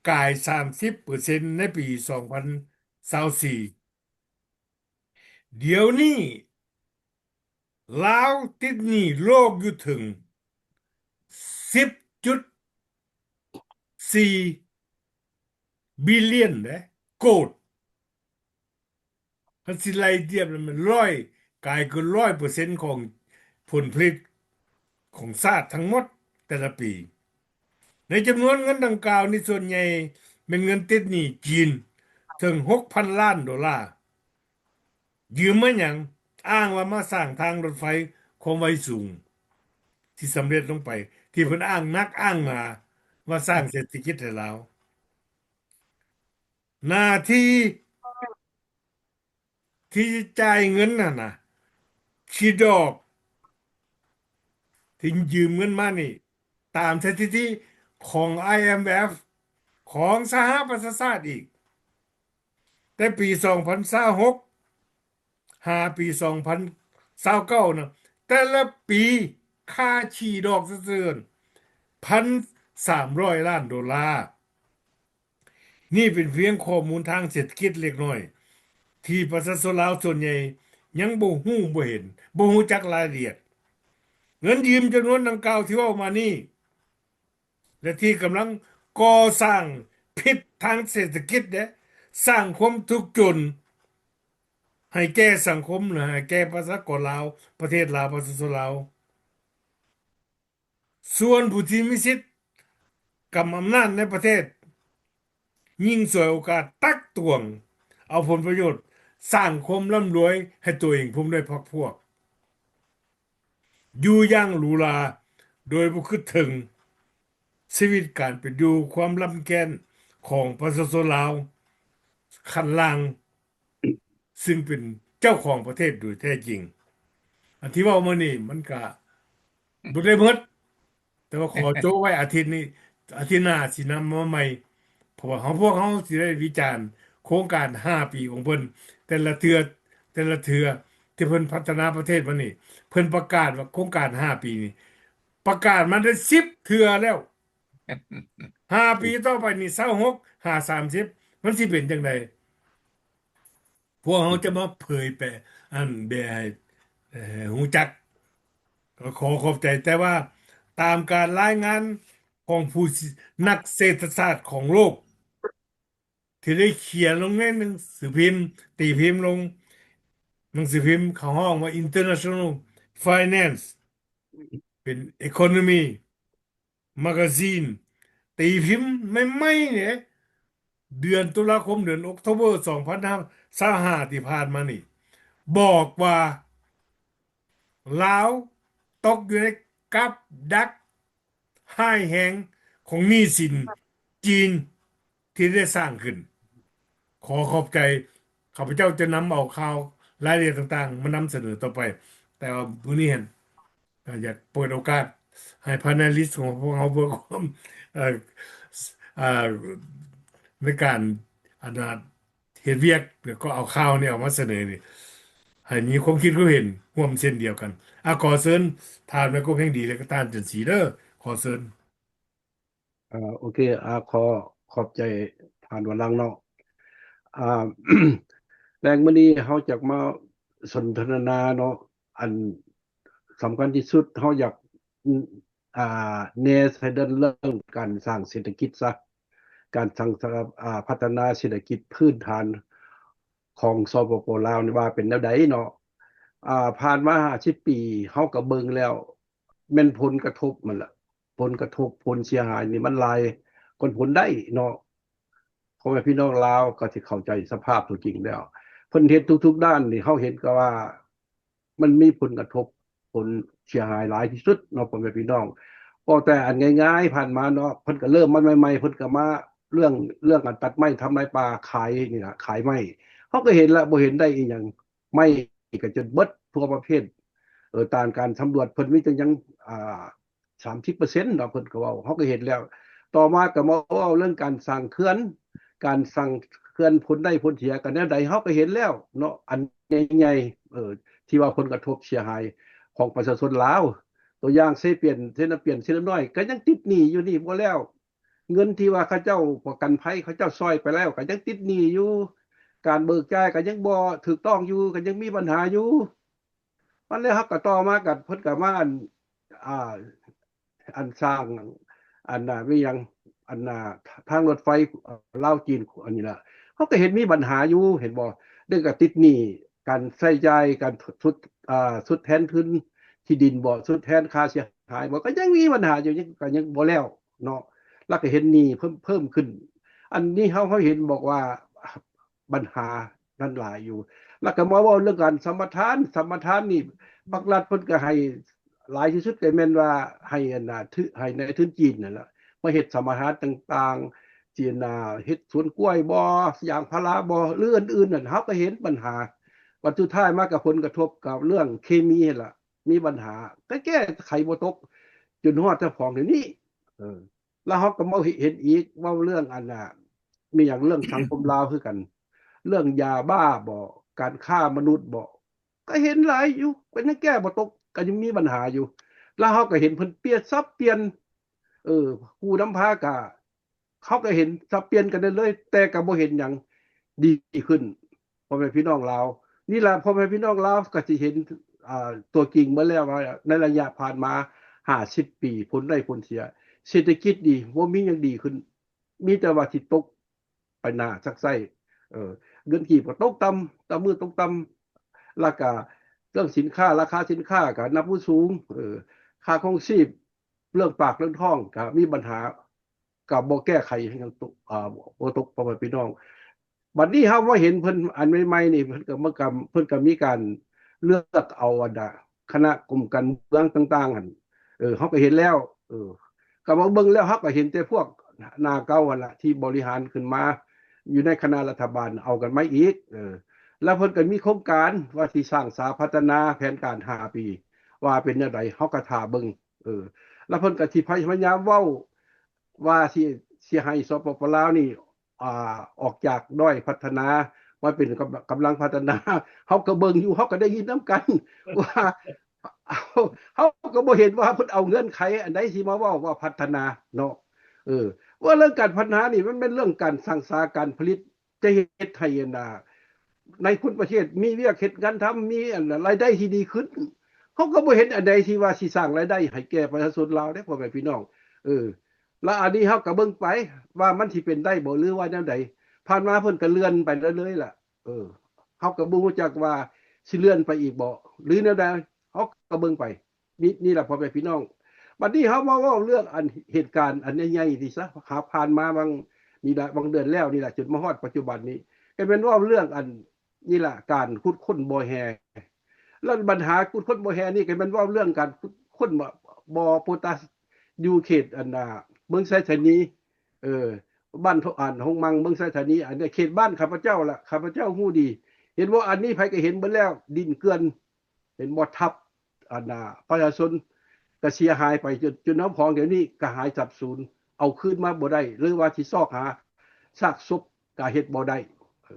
ກາຍສາມສິບເປີເຊັນໃນປີສອງພັນຊາວສີ່. ດຽວນີ້ລາວຕິດໜີ້ໂລກຢູ່ເຖິງສິບຈຸດສີ່ບິລຽນເດ້, ໂກດ. ຄັນຊິໄລ່ທຽບແລ້ວແມ່ນຮ້ອຍ, ກາຍເກີນຮ້ອຍເປີເຊັນຂອງຜົນຜະລິດຂອງຊາດທັງໝົດແຕ່ລະປີ. ໃນຈຳນວນເງິນດັ່ງກ່າວນີ້ ສ່ວນໃຫຍ່ແມ່ນເງິນຕິດໜີ້ຈີນ, ເຖິງຫົກພັນລ້ານໂດລາ. ຢືມມາຫຍັງ? ອ້າງວ່າມາສ້າງທາງລົດໄຟຄວາມໄວສູງທີ່ສຳເລັດລົງໄປ ທີ່ເພິ່ນອ້າງໜັກອ້າງໜາວ່າສ້າງເສດຖະກິດໃຫ້ລາວ. ໜ້າທີ່ ທີ່ຈ່າຍເງິນຫັ້ນນະ ຄິດດອກທີ່ຢືມເງິນມານີ້ ຕາມສະຖິຕິຂອງ ໄອເອັມເອັຟ ຂອງສະຫະປະຊາຊາດອີກ ແຕ່ປີສອງພັນຊາວຫົກ ຫາປີສອງພັນຊາວເກົ້ານະ ແຕ່ລະປີຄ່າຂີ້ດອກຊື່ໆ ພັນສາມຮ້ອຍລ້ານໂດລາ. ນີ້ເປັນພຽງຂໍ້ມູນທາງເສດຖະກິດເລັກນ້ອຍ ທີ່ປະຊາຊົນລາວສ່ວນໃຫຍ່ຍັງບໍ່ຮູ້ບໍ່ເຫັນ, ບໍ່ຮູ້ຈັກລາຍລະອຽດ. ເງິນຢືມຈຳນວນດັ່ງກ່າວທີ່ເວົ້າມານີ້ ແລະ ທີ່ກຳລັງກໍ່ສ້າງພິດທາງເສດຖະກິດເດ້, ສ້າງຄວາມທຸກຈົນໃຫ້ແກ່ສັງຄົມ ຫຼື ໃຫ້ແກ່ປະຊາກອນລາວ, ປະເທດລາວ, ປະຊາຊົນລາວ. ສ່ວນຜູ້ທີ່ມີສິດກຳອຳນາດໃນປະເທດ ຍິ່ງສວຍໂອກາດຕັກຕວງເອົາຜົນປະໂຫຍດ ສ້າງຄວາມລ່ຳລວຍໃຫ້ຕົວເອງພ້ອມດ້ວຍພັກພວກ ຢູ່ຢ່າງຫຼູຫຼາ ໂດຍບໍ່ຄິດເຖິງຊີວິດການເປັນຢູ່ ຄວາມລຳແຄ້ນຂອງປະຊາຊົນລາວຂັ້ນລ່າງ ຊຶ່ງເປັນເຈົ້າຂອງປະເທດໂດຍແທ້ຈິງ. ອັນທີ່ເວົ້າມານີ້ມັນກະບໍ່ໄດ້ໝົດ ແຕ່ວ່າຂໍໂຈະໄວ້ອາທິດນີ້ ອາທິດໜ້າຊິນຳມາໃໝ່ ເພາະວ່າເຮົາ ພວກເຮົາຊິໄດ້ວິຈານໂຄງການຫ້າປີຂອງເພິ່ນ ແຕ່ລະເທື່ອ ແຕ່ລະເທື່ອທີ່ເພິ່ນພັດທະນາປະເທດມານີ້ ເພິ່ນປະກາດວ່າໂຄງການຫ້າປີນີ້ ປະກາດມາໄດ້ສິບເທື່ອແລ້ວ ຫ້າປີຕໍ່ໄປນີ້ ຊາວຫົກ ຫາ ສາມສິບ ມັນຊິເປັນຈັ່ງໃດ? ພວກເຮົາຈະມາເຜີຍແຜ່ ອັນ ແບໃຫ້ ເອີ ຮູ້ຈັກ. ກໍຂໍຂອບໃຈ, ແຕ່ວ່າຕາມການລາຍງານຂອງຜູ້ ນັກເສດຖະສາດຂອງໂລກ ທີ່ໄດ້ຂຽນລົງໃນໜັງສືພິມ, ຕີພິມລົງ ໜັງສືພິມ ເຂົາຮ້ອງວ່າ International Finance ເປັນ Economy Magazine ຕີພິມໃໝ່ໆນີ້ ເດືອນຕຸລາຄົມ ເດືອນ October ສອງພັນຊາວຫ້າ ທີ່ຜ່ານມານີ້ ບອກວ່າ ລາວຕົກຢູ່ໃນກັບດັກຮ້າຍແຮງຂອງໜີ້ສິນຈີນທີ່ໄດ້ສ້າງຂຶ້ນ. ຂໍຂອບໃຈ, ຂ້າພະເຈົ້າຈະນຳເອົາຂ່າວລາຍລະອຽດຕ່າງໆ ມານຳສະເໜີຕໍ່ໄປ, ແຕ່ວ່າມື້ນີ້ຫັ້ນ ກໍຢາກເປີດໂອກາດໃຫ້ panelist ຂອງພວກເຮົາ ເພື່ອຄວາມ ເອີ ເອີ ໃນການ ອັນ ເຮັດວຽກ ແລ້ວກໍເອົາຂ່າວນີ້ອອກມາສະເໜີນີ້ ໃຫ້ມີຄວາມຄິດຄວາມເຫັນຮ່ວມເຊັ່ນດຽວກັນ. ອາ ຂໍເຊີນທ່ານແມ່ກົບແຮ່ງດີ ແລະ ກໍທ່ານຈັນສີເດີ, ຂໍເຊີນ. ອ່າ ໂອເຄ ອ່າ ຂໍຂອບໃຈທ່ານວັນລັງເນາະ. ອ່າ ແລງມື້ນີ້ເຮົາຈະມາສົນທະນາເນາະ, ອັນສຳຄັນທີ່ສຸດເຮົາຢາກ ອ່າ ແນໃສ່ເລື່ອງການສ້າງເສດຖະກິດຊະ, ການສ້າງ ອ່າ ພັດທະນາເສດຖະກິດພື້ນຖານຂອງ ສປປ ລາວ ນີ້ວ່າເປັນແນວໃດເນາະ. ອ່າ ຜ່ານມາຫ້າສິບປີ ເຮົາກໍເບິ່ງແລ້ວ ແມ່ນຜົນກະທົບມັນລະ, ຜົນກະທົບ ຜົນເສຍຫາຍນີ້ມັນຫຼາຍກວ່າຜົນໄດ້ເນາະ. ພໍ່ແມ່ພີ່ນ້ອງລາວກໍຊິເຂົ້າໃຈສະພາບຕົວຈິງແລ້ວ. ເພິ່ນເຮັດທຸກໆດ້ານນີ້ ເຮົາເຫັນກໍວ່າ ມັນມີຜົນກະທົບ ຜົນເສຍຫາຍຫຼາຍທີ່ສຸດເນາະ ພໍ່ແມ່ພີ່ນ້ອງ. ເວົ້າແຕ່ອັນງ່າຍໆຜ່ານມາເນາະ, ເພິ່ນກໍເລີ່ມມາໃໝ່ໆ ເພິ່ນກໍມາເລື່ອງ ເລື່ອງການຕັດໄມ້ທຳລາຍປ່າຂາຍນີ້ລະ, ຂາຍໄມ້. ເຮົາກໍເຫັນລະ ບໍ່ເຫັນໄດ້ອີ່ຫຍັງ, ໄມ້ກໍຈົນເບິດທົ່ວປະເທດ. ເອີ ຕາມການສຳຫຼວດເພິ່ນມີແຕ່ຫຍັງ ອ່າ ສາມສິບເປີເຊັນເນາະ ເພິ່ນກໍເວົ້າ, ເຮົາກໍເຫັນແລ້ວ. ຕໍ່ມາກໍມາເວົ້າເລື່ອງການສ້າງເຂື່ອນ, ການສ້າງເຂື່ອນຜົນໄດ້ຜົນເສຍກັນແນວໃດ ເຮົາກໍເຫັນແລ້ວເນາະ, ອັນໃຫຍ່ໆ ເອີ ທີ່ວ່າຜົນກະທົບເສຍຫາຍຂອງປະຊາຊົນລາວ. ຕົວຢ່າງເຊປຽນ, ເຊນະປຽນ, ເຊນ້ຳນ້ອຍ ກໍຍັງຕິດໜີ້ຢູ່ນີ້ບໍ່ແລ້ວ. ເງິນທີ່ວ່າເຂົາເຈົ້າປະກັນໄພ ເຂົາເຈົ້າຊ່ອຍໄປແລ້ວ ກໍຍັງຕິດໜີ້ຢູ່, ການເບີກຈ່າຍກໍຍັງບໍ່ຖືກຕ້ອງຢູ່, ກໍຍັງມີບັນຫາຢູ່. ມັນແລ້ວ ເຮົາກໍຕໍ່ມາກັນ ເພິ່ນກໍມາ ອັນ ອ່າ ອັນສ້າງ ອັນ ອ່າ ມີຫຍັງ ອັນ ອ່າ ທາງລົດໄຟ ເອີ ລາວຈີນ ອັນນີ້ລະ ເຮົາກໍເຫັນມີບັນຫາຢູ່ ເຫັນບໍ່? ເລື່ອງການຕິດໜີ້ ການໃຊ້ຈ່າຍ ການ ທົດ ອ່າ ທົດແທນທຶນທີ່ດິນບໍ ທົດແທນຄ່າເສຍຫາຍບໍ ກໍຍັງມີບັນຫາຢູ່ ຍັງ ກໍຍັງບໍ່ແລ້ວເນາະ. ແລ້ວກໍເຫັນໜີ້ເພີ່ມ ເພີ່ມຂຶ້ນ. ອັນນີ້ເຮົາ ເຮົາເຫັນບອກວ່າ ບັນຫານັ້ນຫຼາຍຢູ່. ແລ້ວກໍມາເວົ້າເລື່ອງການສຳປະທານ, ສຳປະທານນີ້ພັກລັດເພິ່ນກໍໃຫ້ຫຼາຍທີ່ສຸດກໍແມ່ນວ່າໃຫ້ອັນນ່າ ໃຫ້ນາຍທຶນຈີນນັ້ນລະ ມາເຮັດສຳປະທານຕ່າງໆ ທີ່ອັນນ່າ ເຮັດສວນກ້ວຍບໍ ຢາງພາລາບໍ ຫຼື ອື່ນໆນັ້ນ ເຮົາກໍເຫັນບັນຫາ ບັດສຸດທ້າຍມາກໍຜົນກະທົບກັບເລື່ອງເຄມີຫັ້ນລະ ມີບັນຫາ ກໍແກ້ໄຂບໍ່ຕົກ ຈົນຮອດເຈົ້າຂອງດຽວນີ້ ເອີ ແລ້ວເຮົາກໍມາເຫັນອີກ ເວົ້າເລື່ອງອັນນ່າ ມີຫຍັງ ເລື່ອງສັງຄົມລາວຄືກັນ ເລື່ອງຢາບ້າບໍ ການຄ້າມະນຸດບໍ ກໍເຫັນຫຼາຍຢູ່ ກໍຍັງແກ້ບໍ່ຕົກ ກໍຍັງມີບັນຫາຢູ່. ແລ້ວເຮົາກໍເຫັນເພິ່ນປ່ຽນສັບປ່ຽນ ເອີ ຜູ້ນຳພາກໍ ເຮົາກໍເຫັນສັບປ່ຽນກັນໄດ້ເລີຍ ແຕ່ກໍບໍ່ເຫັນຫຍັງດີຂຶ້ນ ພໍ່ແມ່ພີ່ນ້ອງລາວ. ນີ້ລະ ພໍ່ແມ່ພີ່ນ້ອງລາວກໍຊິເຫັນ ອ່າ ຕົວຈິງເບິດແລ້ວວ່າ ໃນໄລຍະຜ່ານມາຫ້າສິບປີ ຜົນໄດ້ຜົນເສຍ ເສດຖະກິດນີ້ບໍ່ມີຫຍັງດີຂຶ້ນ ມີແຕ່ວ່າຊິຕົກໄປໜ້າຊັກໄສ້ ເອີ ເງິນກີບກໍຕົກຕ່ຳ ຕ່ຳມື້ຕົກຕ່ຳ ແລ້ວກະເລື່ອງສິນຄ້າ ລາຄາສິນຄ້າກໍນັບວ່າສູງ ເອີ ຄ່າຄອງຊີບ ເລື່ອງປາກເລື່ອງທ້ອງກໍມີບັນຫາ ກໍບໍ່ແກ້ໄຂຫຍັງຕົກ ອ່າ ບໍ່ຕົກ ພໍ່ແມ່ພີ່ນ້ອງ. ບັດນີ້ເຮົາມາເຫັນເພິ່ນອັນໃໝ່ໆນີ້ ເພິ່ນກໍມາ ເພິ່ນກໍມີການເລືອກເອົາອັນນ່າ ຄະນະກົມການເມືອງຕ່າງໆຫັ້ນ ເອີ ເຮົາກໍເຫັນແລ້ວ ເອີ ກໍມາເບິ່ງແລ້ວ ເຮົາກໍເຫັນແຕ່ພວກໜ້າເກົ່າຫັ້ນລະ ທີ່ບໍລິຫານຂຶ້ນມາຢູ່ໃນຄະນະລັດຖະບານ ເອົາກັນມາອີກ ເອີ ແລ້ວເພິ່ນກໍມີໂຄງການວ່າຊິສ້າງສາພັດທະນາແຜນການຫ້າປີ ວ່າເປັນແນວໃດ ເຮົາກໍຖ້າເບິ່ງ ເອີ ແລ້ວເພິ່ນກໍຊິພະຍາຍາມເວົ້າວ່າຊິ ຊິໃຫ້ ສປປ ລາວນີ້ ອ່າ ອອກຈາກດ້ອຍພັດທະນາມາເປັນກຳ ກຳລັງພັດທະນາ ເຮົາກໍເບິ່ງຢູ່ ເຮົາກໍໄດ້ຍິນນຳກັນວ່າ ເຮົາ ເຮົາກໍບໍ່ເຫັນວ່າເພິ່ນເອົາເງື່ອນໄຂອັນໃດຊິມາເວົ້າວ່າພັດທະນາເນາະ ເອີ ວ່າເລື່ອງການພັດທະນານີ້ ມັນແມ່ນເລື່ອງການສ້າງສາການຜະລິດ ຈະເຮັດໃຫ້ອັນນ່າ ໃນຄົນປະເທດມີວຽກເຮັດງານທຳ ມີອັນລາຍໄດ້ທີ່ດີຂຶ້ນ ເຮົາກໍບໍ່ເຫັນອັນໃດທີ່ວ່າຊິສ້າງລາຍໄດ້ໃຫ້ແກ່ປະຊາຊົນລາວເດ້ ພໍ່ແມ່ພີ່ນ້ອງ ເອີ ລະອັນນີ້ເຮົາກໍເບິ່ງໄປວ່າມັນຊິເປັນໄດ້ບໍ່ ຫຼືວ່າແນວໃດ ຜ່ານມາເພິ່ນກໍເລື່ອນໄປເລື້ອຍໆລະ ເອີ ເຮົາກໍບໍ່ຮູ້ຈັກວ່າຊິເລື່ອນໄປອີກບໍ່ ຫຼືແນວໃດ ເຮົາກໍເບິ່ງໄປ. ນີ້ ນີ້ລະ ພໍ່ແມ່ພີ່ນ້ອງ ບັດນີ້ເຮົາມາເວົ້າເລື່ອງອັນເຫດການອັນໃຫຍ່ໆນີ້ຊະ ຫາກຜ່ານມາຫວ່າງນີ້ລະ ຫວ່າງເດືອນແລ້ວນີ້ລະ ຈົນມາຮອດປັດຈຸບັນນີ້ ກໍແມ່ນເວົ້າເລື່ອງອັນນີ້ລະ ການຂຸດຄົ້ນບໍ່ແຮ່ ແລ້ວບັນຫາຂຸດຄົ້ນບໍ່ແຮ່ນີ້ ກໍແມ່ນເວົ້າເລື່ອງການຂຸດຄົ້ນບໍ່ ບໍ່ໂປຕາສ ຢູ່ເຂດອັນນ່າ ເມືອງໄຊທານີ ເອີ ບ້ານ ອັນ ໂຮງມັງ ເມືອງໄຊທານີ ອັນນີ້ເຂດບ້ານຂ້າພະເຈົ້າລະ ຂ້າພະເຈົ້າຮູ້ດີ ເຫັນບໍ່ ອັນນີ້ໃຜກໍເຫັນເບິດແລ້ວ ດິນເກືອນ ເຫັນບໍ່ ທັບອັນນ່າ ປະຊາຊົນກໍເສຍຫາຍໄປ ຈົນ ຈົນເຮົາຂອງດຽວນີ້ກໍຫາຍສັບສູນ ເອົາຄືນມາບໍ່ໄດ້ ຫຼືວ່າຊິຊອກຫາຊາກສົບກໍເຮັດບໍ່ໄດ້ ເອີ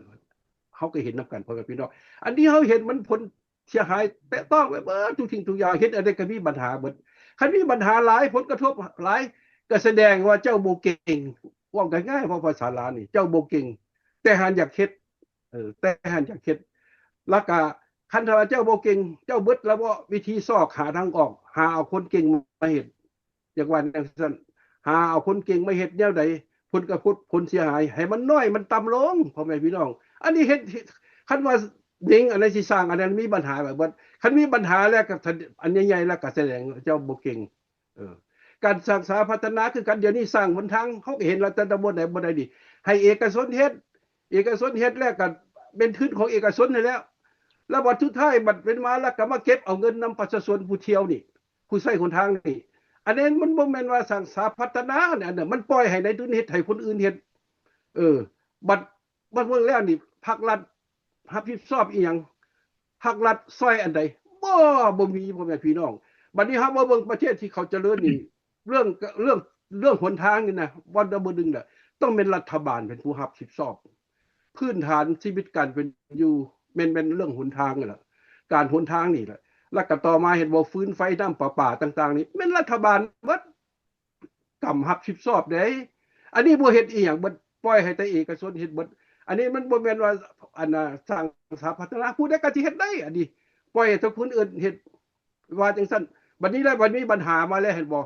ເຮົາກໍເຫັນນຳກັນ ພໍ່ແມ່ພີ່ນ້ອງ ອັນທີ່ເຮົາເຫັນມັນຜົນເສຍຫາຍແຕະຕ້ອງໄປເບິດທຸກສິ່ງທຸກຢ່າງ ເຮັດອັນໃດກໍມີບັນຫາເບິດ ຄັນມີບັນຫາຫຼາຍ ຜົນກະທົບຫຼາຍ ກໍສະແດງວ່າເຈົ້າບໍ່ເກັ່ງ ເວົ້າງ່າຍໆ ເວົ້າພາສາລາວນີ້ ເຈົ້າບໍ່ເກັ່ງ ແຕ່ຫາກຢາກເຮັດ ເອີ ແຕ່ຫັ້ນຈະເຮັດ ແລ້ວກະຄັນຖ້າວ່າເຈົ້າບໍ່ເກັ່ງ ເຈົ້າເບິດລະເວາະ ວິທີຊອກຫາທາງອອກ ຫາເອົາຄົນເກັ່ງມາເຮັດ ຢາກວ່າຈັ່ງຊັ້ນ ຫາເອົາຄົນເກັ່ງມາເຮັດແນວໃດ ຜົນກະທົບ ຜົນເສຍຫາຍໃຫ້ມັນນ້ອຍ ມັນຕ່ຳລົງ ພໍ່ແມ່ພີ່ນ້ອງ ອັນນີ້ເຮັດ ຄັນວ່າເໜັງອັນໃດຊິສ້າງ ອັນນັ້ນມີບັນຫາໄປເບິດ ຄັນມີບັນຫາແລ້ວກະ ອັນໃຫຍ່ໆແລ້ວກະສະແດງວ່າເຈົ້າບໍ່ເກັ່ງ. ເອີ ການສ້າງສາພັດທະນາຄືກັນ ດຽວນີ້ສ້າງຫົນທາງ ເຮົາກໍເຫັນແລ້ວ ແຕ່ຕຳບົນໃດບໍ່ໄດ້ດີ ໃຫ້ເອກະຊົນເຮັດ ເອກະຊົນເຮັດແລ້ວກໍເປັນທຶນຂອງເອກະຊົນຫັ້ນແຫຼະ ແລ້ວບັດສຸດທ້າຍບັດເປັນມາແລ້ວກໍມາເກັບເອົາເງິນນຳປະຊາຊົນຜູ້ທ່ຽວນີ້ ຜູ້ໃຊ້ຫົນທາງນີ້ ອັນນີ້ມັນບໍ່ແມ່ນວ່າສ້າງສາພັດທະນາ ອັນນັ້ນມັນປ່ອຍໃຫ້ນາຍທຶນເຮັດ ໃຫ້ຄົນອື່ນເຮັດ ເອີ ບັດ ບັດເບິ່ງແລ້ວນີ້ ພັກລັດຮັບຜິດຊອບອີ່ຫຍັງ? ພັກລັດຊ່ອຍອັນໃດ? ບໍ່ ບໍ່ມີ ພໍ່ແມ່ພີ່ນ້ອງ. ບັດນີ້ເຮົາມາເບິ່ງປະເທດທີ່ເຂົາຈະເລີນນີ້ ເລື່ອງ ເລື່ອງ ເລື່ອງຫົນທາງນີ້ນະ ອັນດັບເບິນໜຶ່ງນະ ຕ້ອງແມ່ນລັດຖະບານເປັນຜູ້ຮັບຜິດຊອບ. ພື້ນຖານຊີວິດການເປັນຢູ່ ແມ່ນ ແມ່ນເລື່ອງຫົນທາງນີ້ລະ ການຫົນທາງນີ້ລະ ແລ້ວກໍຕໍ່ມາເຫັນບໍ່ ຟືນໄຟ ນ້ຳປະປາຕ່າງໆນີ້ ແມ່ນລັດຖະບານເບິດ. ກຳຮັບຜິດຊອບເດ້ ອັນນີ້ບໍ່ເຮັດອີ່ຫຍັງເບິດ ປ່ອຍໃຫ້ແຕ່ເອກະຊົນເຮັດເບິດ ອັນນີ້ມັນບໍ່ແມ່ນວ່າ ອັນນ່າ ສ້າງສາພັດທະນາ ຜູ້ໃດກໍຊິເຮັດໄດ້ ອັນນີ້ປ່ອຍໃຫ້ຄົນອື່ນເຮັດ ວ່າຈັ່ງຊັ້ນ. ບັດນີ້ແຫຼະ ບັດມີບັນຫາມາແລ້ວ ເຫັນບໍ່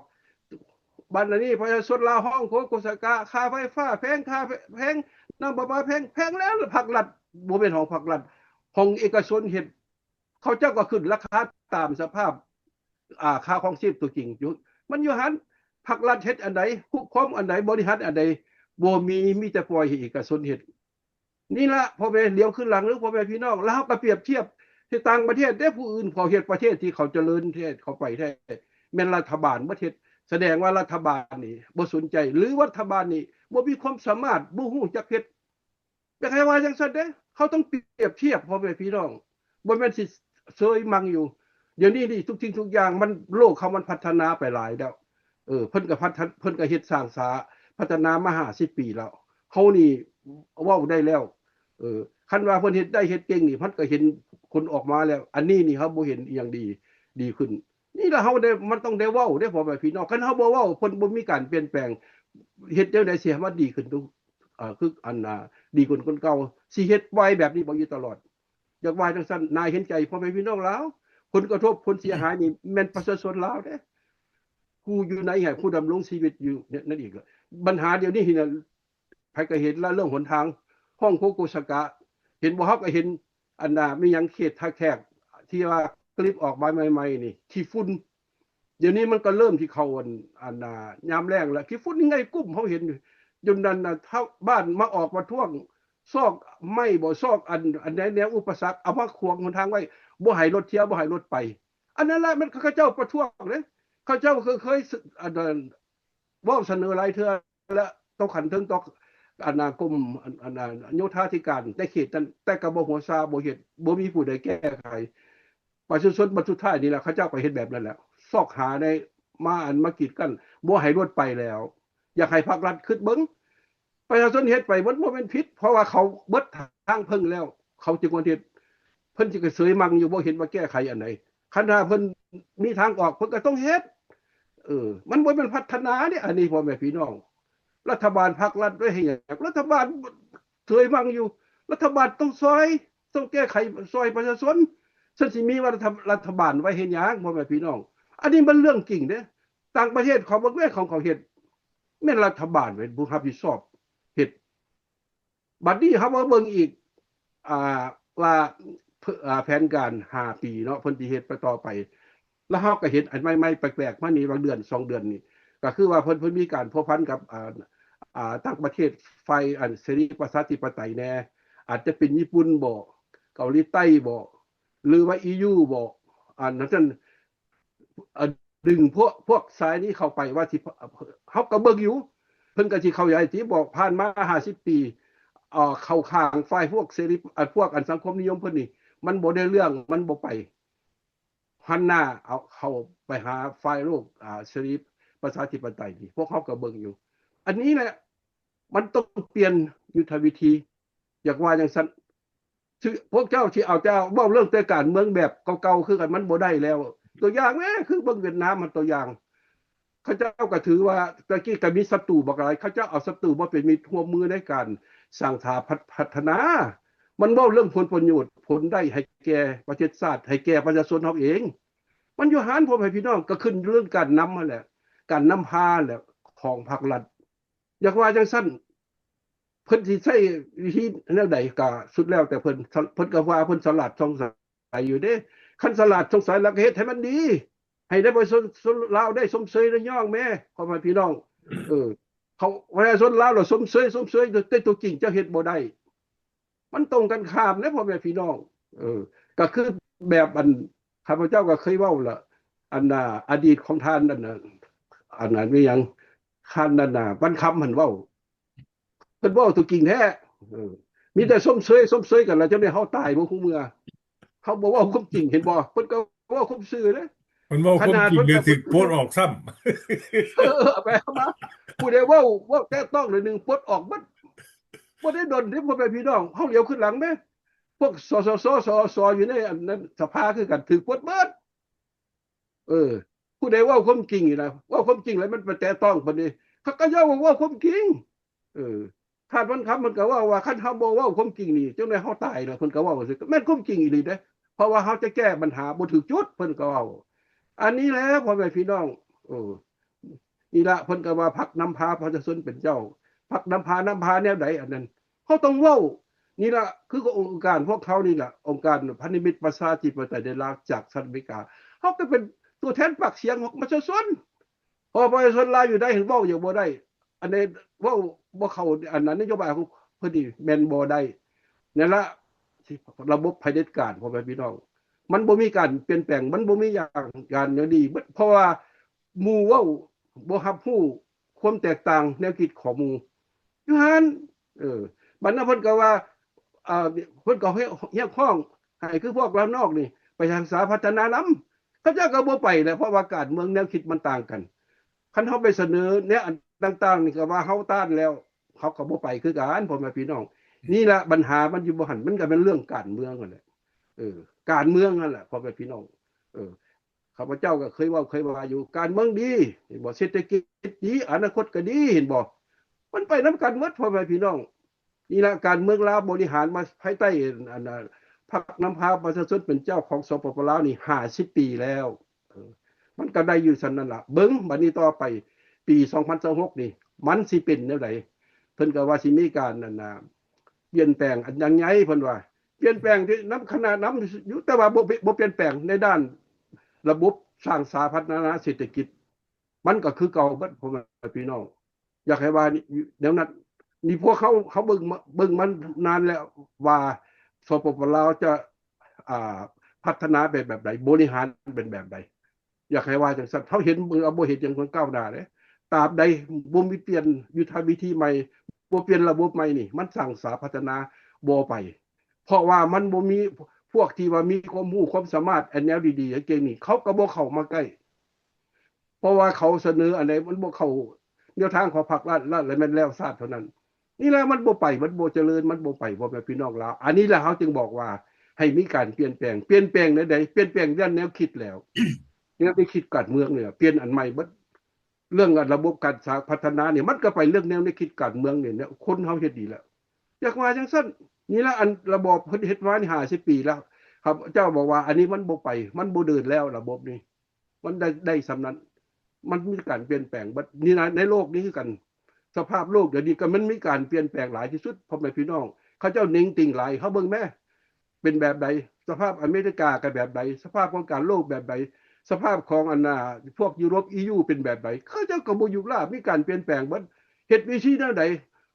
ບັດອັນນີ້ປະຊາຊົນລາວຮ້ອງໂຄໂກສະກະ ຄ່າໄຟຟ້າແພງ ຄ່າແພງ ນ້ຳປະປາແພງ ແພງແລ້ວ ພັກລັດ ບໍ່ແມ່ນຂອງພັກລັດ ຂອງເອກະຊົນເຮັດ ເຂົາເຈົ້າກໍຂຶ້ນລາຄາຕາມສະພາບ ອ່າ ຄ່າຄອງຊີບຕົວຈິງຢູ່ ມັນຢູ່ຫັ້ນ. ພັກລັດເຮັດອັນໃດ ຄຸ້ມຄອງອັນໃດ ບໍລິຫານອັນໃດ ບໍ່ມີ ມີແຕ່ປ່ອຍໃຫ້ເອກະຊົນເຮັດ. ນີ້ລະພໍ່ແມ່ຫຼຽວຄືນຫຼັງເດີພໍ່ແມ່ພີ່ນ້ອງ ແລ້ວເຮົາກໍປຽບທຽບທີ່ຕ່າງປະເທດເດ້ ຜູ້ອື່ນເຂົາເຮັດປະເທດທີ່ເຂົາຈະເລີນແທ້ ເຂົາໄປແທ້ ແມ່ນລັດຖະບານເບິດເຮັດ ສະແດງວ່າລັດຖະບານນີ້ບໍ່ສົນໃຈ ຫຼືລັດຖະບານນີ້ບໍ່ມີຄວາມສາມາດ ບໍ່ຮູ້ຈັກເຮັດ ຢາກໃຫ້ວ່າຈັ່ງຊັ້ນເດ້ ເຮົາຕ້ອງປຽບທຽບພໍ່ແມ່ພີ່ນ້ອງ ບໍ່ແມ່ນຊິເຊີຍມັ່ງຢູ່ ດຽວນີ້ນີ້ທຸກສິ່ງທຸກຢ່າງມັນ ໂລກເຮົາມັນພັດທະນາໄປຫຼາຍແລ້ວ ເອີ ເພິ່ນກໍພັດທະ ເພິ່ນກໍເຮັດສ້າງສາ ພັດທະນາມາຫ້າສິບປີແລ້ວ ເຮົານີ້ເວົ້າໄດ້ແລ້ວ ເອີ ຄັນວ່າເພິ່ນເຮັດໄດ້ເຮັດເກັ່ງນີ້ ມັນກໍເຫັນຜົນອອກມາແລ້ວ ອັນນີ້ນີ້ເຮົາບໍ່ເຫັນອີ່ຫຍັງດີ ດີຂຶ້ນ ນີ້ລະເຮົາໄດ້ ມັນຕ້ອງໄດ້ເວົ້າເດ້ພໍ່ແມ່ພີ່ນ້ອງ ຄັນເຮົາບໍ່ເວົ້າ ເພິ່ນບໍ່ມີການປ່ຽນແປງ ເຮັດແນວໃດຊິໃຫ້ມັນດີຂຶ້ນ ເອີ ຄືອັນ ອາ ດີກວ່າຄົນເກົ່າ ຊິເຮັດໄວແບບນີ້ບໍ່ຢູ່ຕະຫຼອດ ຢາກວ່າຈັ່ງຊັ້ນ ໜ້າເຫັນໃຈພໍ່ແມ່ພີ່ນ້ອງລາວ ຜົນກະທົບ ຜົນເສຍຫາຍນີ້ແມ່ນປະຊາຊົນລາວເດ້ ຜູ້ຢູ່ໃນ ຜູ້ດຳລົງຊີວິດຢູ່ນັ້ນອີກ ບັນຫາດຽວນີ້ຫັ້ນນະ ໃຜກໍເຫັນລະ ເລື່ອງຫົນທາງ ຮ່ອງໂຄໂກສະກະ ເຫັນບໍ່ ເຮົາກໍເຫັນ ອັນນາ ມີຫຍັງເຂດທ່າແຂກ ທີ່ວ່າຄລິບອອກມາໃໝ່ໆນີ້ ຂີ້ຝຸ່ນ ດຽວນີ້ມັນກໍເລີ່ມທີ່ເຂົ້າ ອັນ ອັນນາ ຍາມແລ້ງລະ ຂີ້ຝຸ່ນນີ້ໃຫຍ່ກຸ້ມ ເຮົາເຫັນຢູ່ ຈົນນັ້ນນະ ຊາວບ້ານມາອອກປະທ້ວງ ຊອກໄມ້ບໍ່ ຊອກອັນ ອັນໃດແນວອຸປະສັກ ເອົາມາຂວາງຫົນທາງໄວ້ ບໍ່ໃຫ້ລົດທຽວ ບໍ່ໃຫ້ລົດໄປ ອັນນັ້ນລະ ມັນເຂົາເຈົ້າປະທ້ວງເດ້ ເຂົາເຈົ້າເຄີຍ ເຄີຍ ອັນ ເວົ້າສະເໜີຫຼາຍເທື່ອ ແລະ ຕໍ່ຂັ້ນເທິງ ຕໍ່ອັນນາ ກົມ ອັນ ອັນນາ ໂຍທາທິການໃນເຂດນັ້ນ ແຕ່ກໍບໍ່ຫົວຊາ ບໍ່ເຮັດ ບໍ່ມີຜູ້ໃດແກ້ໄຂ ປະຊາຊົນບັດສຸດທ້າຍນີ້ລະ ເຂົາເຈົ້າກໍເຮັດແບບນັ້ນແຫຼະ ຊອກຫາໃນ ມາ ອັນ ມາກີດກັ້ນ ບໍ່ໃຫ້ລົດໄປແລ້ວ ຢາກໃຫ້ພາກລັດຄິດເບິ່ງ ປະຊາຊົນເຮັດໄປ ມັນບໍ່ແມ່ນຜິດ ເພາະວ່າເຂົາເບິດທາງເພິ່ງແລ້ວ ເຂົາຈຶ່ງຄວນເຮັດ ເພິ່ນຊິກະເສີຍມັ່ງຢູ່ ບໍ່ເຫັນວ່າແກ້ໄຂອັນໃດ ຄັນຖ້າເພິ່ນມີທາງອອກ ເພິ່ນກໍຕ້ອງເຮັດ ເອີ ມັນບໍ່ແມ່ນພັດທະນາເດ້ ອັນນີ້ພໍ່ແມ່ພີ່ນ້ອງ ລັດຖະບານພັກລັດໄວ້ໃຫ້ຫຍັງ ລັດຖະບານເສີຍມັ່ງຢູ່ ລັດຖະບານຕ້ອງຊ່ອຍ ຕ້ອງແກ້ໄຂຊ່ອຍປະຊາຊົນ ຊັ້ນຊິມີວ່າລັດຖະ ລັດຖະບານໄວ້ເຮັດຫຍັງ ພໍ່ແມ່ພີ່ນ້ອງ ອັນນີ້ມັນເລື່ອງຈິງເດ້ ຕ່າງປະເທດເຂົາເບິ່ງແມ້ ຂອງເຂົາເຮັດ ແມ່ນລັດຖະບານເປັນຜູ້ຮັບຜິດຊອບເຮັດ ບັດນີ້ເຮົາມາເບິ່ງອີກ ອ່າ ວ່າ ເອີ ແຜນການຫ້າປີເນາະ ເພິ່ນຊິເຮັດໄປຕໍ່ໄປ ແລ້ວເຮົາກໍເຫັນອັນໃໝ່ໆແປກໆມານີ້ ວ່າເດືອນສອງເດືອນນີ້ ກໍຄືວ່າເພິ່ນ ເພິ່ນມີການພົວພັນກັບ ອ່າ ອ່າ ຕ່າງປະເທດ ຝ່າຍອັນເສລີປະຊາທິປະໄຕແດ່ ອາດຈະເປັນຍີ່ປຸ່ນບໍ ເກົາຫຼີໃຕ້ບໍ ຫຼືວ່າອີຢູບໍ ອັນນັ້ນ ເອີ ດຶງພວກ ພວກສາຍນີ້ເຂົ້າໄປວ່າຊິ ເຮົາກໍເບິ່ງຢູ່ ເພິ່ນກໍຊິເຂົ້າໃຈຕິ ບອກຜ່ານມາຫ້າສິບປີ ເອີ ເຂົ້າຂ້າງຝ່າຍພວກເສລີ ອາ ພວກອັນສັງຄົມນິຍົມເພິ່ນນີ້ ມັນບໍ່ໄດ້ເລື່ອງ ມັນບໍ່ໄປ ຫັນໜ້າເອົາເຂົ້າໄປຫາຝ່າຍໂລກ ອາ ເສລີປະຊາທິປະໄຕນີ້ ພວກເຮົາກໍເບິ່ງຢູ່ ອັນນີ້ແຫຼະ ມັນຕ້ອງປ່ຽນຍຸດທະວິທີ ຢາກວ່າຈັ່ງຊັ້ນ ຊິ ພວກເຈົ້າຊິເອົາແຕ່ເວົ້າເລື່ອງແຕ່ການເມືອງແບບເກົ່າໆຄືກັນ ມັນບໍ່ໄດ້ແລ້ວ ຕົວຢ່າງແມ້ ຄືເບິ່ງຫວຽດນາມຫັ້ນຕົວຢ່າງ ເຂົາເຈົ້າກໍຖືວ່າແຕ່ກີ້ກໍມີສັດຕູບັກຫຼາຍ ເຂົາເຈົ້າເອົາສັດຕູມາເປັນມິດຮ່ວມມືໃນການສ້າງສາພັດ ພັດທະນາ ມັນເວົ້າເລື່ອງຜົນປະໂຫຍດ ຜົນໄດ້ໃຫ້ແກ່ປະເທດຊາດ ໃຫ້ແກ່ປະຊາຊົນເຮົາເອງ ມັນຢູ່ຫັ້ນ ພໍ່ແມ່ພີ່ນ້ອງ ກໍຂຶ້ນເລື່ອງການນຳຫັ້ນແຫຼະ ການນຳພາແຫຼະ ຂອງພາກລັດ ຢາກວ່າຈັ່ງຊັ້ນ ເພິ່ນຊິໃຊ້ວິທີແນວໃດກໍສຸດແລ້ວແຕ່ເພິ່ນ ເພິ່ນກໍວ່າເພິ່ນສະຫຼາດຊ່ອງໃສຢູ່ເດ້ ຄັນສະຫຼາດຊ່ອງໃສແລ້ວກໍເຮັດໃຫ້ມັນດີ ໃຫ້ໄດ້ປະຊາຊົນລາວໄດ້ຊົມເຊີຍໄດ້ຍ້ອງແມ້ ພໍ່ແມ່ພີ່ນ້ອງ ເອີ ເຂົາ ປະຊາຊົນລາວລະຊົມເຊີຍ ຊົມເຊີຍ ແຕ່ຕົວຈິງເຈົ້າເຮັດບໍ່ໄດ້ ມັນຕົງກັນຂ້າມເດ້ພໍ່ແມ່ພີ່ນ້ອງ ເອີ ກໍຄືແບບອັນ ຂ້າພະເຈົ້າກໍເຄີຍເວົ້າລະ ອັນນ່າ ອະດີດຂອງທ່ານ ອັນນ່າ ອັນນັ້ນມີຫຍັງ ທ່ານ ອັນນ່າ ວັນຄຳຫັ້ນເວົ້າ ເພິ່ນເວົ້າຕົວຈິງແທ້ ເອີ ມີແຕ່ຊົມເຊີຍ ຊົມເຊີຍກັນລະ ຈົນໄດ້ເຮົາຕາຍບໍ່ຮູ້ເມື່ອ ເຮົາບໍ່ເວົ້າຄວາມຈິງ ເຫັນບໍ່ ເພິ່ນກໍເວົ້າຄວາມຊື່ເດ້ ເພິ່ນເວົ້າຄວາມຈິງ ຂະໜາດເພິ່ນກໍ ເພິ່ນກໍ ຊິໂພສອອກຊ້ຳ ເອີ ເອົາໄປເອົາມາ ຜູ້ໃດເວົ້າ ເວົ້າແຕະຕ້ອງໜ້ອຍໜຶ່ງ ປົດອອກໝົດ ບໍ່ໄດ້ດົນເດ້ ພໍ່ແມ່ພີ່ນ້ອງ ເຮົາຫຼຽວຄືນຫຼັງເດ້ ພວກ ສສຊ ສສ ຢູ່ໃນອັນນັ້ນ ສະພາຄືກັນ ຖືກປົດໝົດ ເອີ ຜູ້ໃດເວົ້າຄວາມຈິງນີ້ນະ ເວົ້າຄວາມຈິງແລ້ວມັນໄປແຕະຕ້ອງປານນີ້ ເຂົາກໍເຈົ້າເວົ້າຄວາມຈິງ ເອີ ທ່ານວັນຄຳມັນກໍເວົ້າວ່າ ຄັນເຮົາບໍ່ເວົ້າຄວາມຈິງນີ້ ຈັ່ງໃດເຮົາຕາຍລະ ເພິ່ນກໍເວົ້າຈັ່ງຊີ້ ກໍແມ່ນຄວາມຈິງອີ່ຫຼີເດ້ ເພາະວ່າເຮົາຈະແກ້ບັນຫາບໍ່ຖືກຈຸດ ເພິ່ນກໍເວົ້າ ອັນນີ້ແຫຼະ ພໍ່ແມ່ພີ່ນ້ອງ ເອີ ນີ້ລະ ເພິ່ນກໍວ່າພັກນຳພາປະຊາຊົນເປັນເຈົ້າ ພັກນຳພາ ນຳພາແນວໃດ ອັນນັ້ນ ເຮົາຕ້ອງເວົ້າ ນີ້ລະ ຄືອົງການພວກເຮົານີ້ລະ ອົງການພັນທະມິດປະຊາທິປະໄຕໃນລາວ ຈາກສະຫະລັດອາເມລິກາ ເຮົາກໍເປັນຕົວແທນປາກສຽງຂອງປະຊາຊົນ ເພາະປະຊາຊົນລາວຢູ່ໃດເວົ້າຫຍັງບໍ່ໄດ້ ອັນໃດເວົ້າບໍ່ເຂົ້າ ອັນນັ້ນນະໂຍບາຍຂອງເພິ່ນນີ້ແມ່ນບໍ່ໄດ້ ນັ້ນລະ ລະບົບຜະເດັດການ ພໍ່ແມ່ພີ່ນ້ອງ ມັນບໍ່ມີການປ່ຽນແປງ ມັນບໍ່ມີຫຍັງ ການຫຍັງດີເບິດ ເພາະວ່າໝູ່ເວົ້າບໍ່ຮັບຮູ້ຄວາມແຕກຕ່າງແນວຄິດຂອງໝູ່ຢູ່ຫັ້ນ. ເອີ ບັດນັ້ນເພິ່ນກໍວ່າ ເອີ ເພິ່ນກໍຮຽກ ຮຽກຮ້ອງໃຫ້ຄືພວກລາວນອກນີ້ໄປຮັກສາພັດທະນານຳ ເຂົາເຈົ້າກໍບໍ່ໄປແຫຼະ ເພາະວ່າການເມືອງແນວຄິດມັນຕ່າງກັນ. ຄັນເຮົາໄປສະເໜີແນວອັນຕ່າງໆນີ້ ກໍວ່າເຮົາຕ້ານແລ້ວ ເຂົາກໍບໍ່ໄປຄືກັນ ພໍ່ແມ່ພີ່ນ້ອງ. ນີ້ລະບັນຫາມັນຢູ່ບ່ອນຫັ້ນ ມັນກໍແມ່ນເລື່ອງການເມືອງຫັ້ນແຫຼະ ເອີ ການເມືອງຫັ້ນແຫຼະ ພໍ່ແມ່ພີ່ນ້ອງ. ເອີ ຂ້າພະເຈົ້າກໍເຄີຍເວົ້າເຄີຍວ່າຢູ່ ການເມືອງດີ ເຫັນບໍ່ ເສດຖະກິດດີ ອະນາຄົດກໍດີ ເຫັນບໍ່ ມັນໄປນຳກັນໝົດ ພໍ່ແມ່ພີ່ນ້ອງ. ນີ້ລະ ການເມືອງລາວບໍລິຫານມາພາຍໃຕ້ ອັນ ອັນ ພັກນຳພາປະຊາຊົນເປັນເຈົ້າຂອງ ສປປ ລາວນີ້ ຫ້າສິບປີແລ້ວ ເອີ ມັນກໍໄດ້ຢູ່ສ່ຳນັ້ນລະ. ເບິ່ງບັດນີ້ຕໍ່ໄປ ປີສອງພັນຊາວຫົກນີ້ ມັນຊິເປັນແນວໃດ? ເພິ່ນກໍວ່າຊິມີການ ອັນນ່າ ປ່ຽນແປງອັນຫຍັງໃຫຍ່ ເພິ່ນວ່າ ປ່ຽນແປງທີ່ນຳຄະນະນຳຢູ່ ແຕ່ວ່າບໍ່ ບໍ່ປ່ຽນແປງໃນດ້ານລະບົບສ້າງສາພັດທະນາເສດຖະກິດ ມັນກໍຄືເກົ່າເບິດ ພໍ່ແມ່ພີ່ນ້ອງ. ຢາກໃຫ້ວ່າແນວນັ້ນ ນີ້ພວກເຮົາ ເຮົາເບິ່ງມາ ເບິ່ງມານານແລ້ວວ່າ ສປປ ລາວຈະ ອ່າ ພັດທະນາໄປແບບໃດ ບໍລິຫານເປັນແບບໃດ. ຢາກໃຫ້ວ່າຈັ່ງຊັ້ນ ເຮົາເຫັນ ເບິ່ງເອົາ ບໍ່ເຫັນຫຍັງເພິ່ນກ້າວໜ້າເດ້. ຕາບໃດບໍ່ມີປ່ຽນຍຸດທະວິທີໃໝ່ ບໍ່ປ່ຽນລະບົບໃໝ່ນີ້ ມັນສ້າງສາພັດທະນາບໍ່ໄປ ເພາະວ່າມັນບໍ່ມີພວກທີ່ວ່າມີຄວາມຮູ້ຄວາມສາມາດ ອັນແນວດີໆ ເກັ່ງນີ້ ເຂົາກໍບໍ່ເຂົ້າມາໃກ້ ເພາະວ່າເຂົາສະເໜີອັນໃດມັນບໍ່ເຂົ້າແນວທາງຂອງພັກລັດ ລັດ ແລະແມ່ນແລ້ວຊາດເທົ່ານັ້ນ. ນີ້ແຫຼະມັນບໍ່ໄປ ມັນບໍ່ຈະເລີນ ມັນບໍ່ໄປ ພໍ່ແມ່ພີ່ນ້ອງລາວ. ອັນນີ້ແຫຼະເຮົາຈຶ່ງບອກວ່າໃຫ້ມີການປ່ຽນແປງ. ປ່ຽນແປງແນວໃດ? ປ່ຽນແປງດ້ານແນວຄິດແລ້ວ ແນວຄິດການເມືອງນີ້ ປ່ຽນອັນໃໝ່ເບິດ. ເລື່ອງລະບົບການສາພັດທະນານີ້ ມັນກໍໄປເລື່ອງແນວໃນຄິດການເມືອງນີ້ແຫຼະ ຄົນເຮົາເຮັດດີແລ້ວ ຢາກວ່າຈັ່ງຊັ້ນ. ນີ້ລະ ອັນລະບອບເພິ່ນເຮັດມານີ້ຫ້າສິບປີແລ້ວ ເຂົາເຈົ້າບອກວ່າອັນນີ້ມັນບໍ່ໄປ ມັນບໍ່ເດີນແລ້ວລະບົບນີ້ ມັນໄດ້ ໄດ້ສ່ຳນັ້ນ ມັນມີການປ່ຽນແປງເບິດ. ນີ້ນະ ໃນໂລກນີ້ຄືກັນ ສະພາບໂລກດຽວນີ້ກໍມັນມີການປ່ຽນແປງຫຼາຍທີ່ສຸດ ພໍ່ແມ່ພີ່ນ້ອງ ເຂົາເຈົ້າເໜັງຕີງຫຼາຍ. ເຮົາເບິ່ງແມ້ ເປັນແບບໃດ? ສະພາບອາເມລິກາກໍແບບໃດ? ສະພາບຂອງການໂລກແບບໃດ? ສະພາບຂອງອັນນ່າ ພວກຢູໂຣບ ອີຢູ ເປັນແບບໃດ? ເຂົາເຈົ້າກໍບໍ່ຢຸດລະ ມີການປ່ຽນແປງເບິດ. ເຮັດວິທີແນວໃດ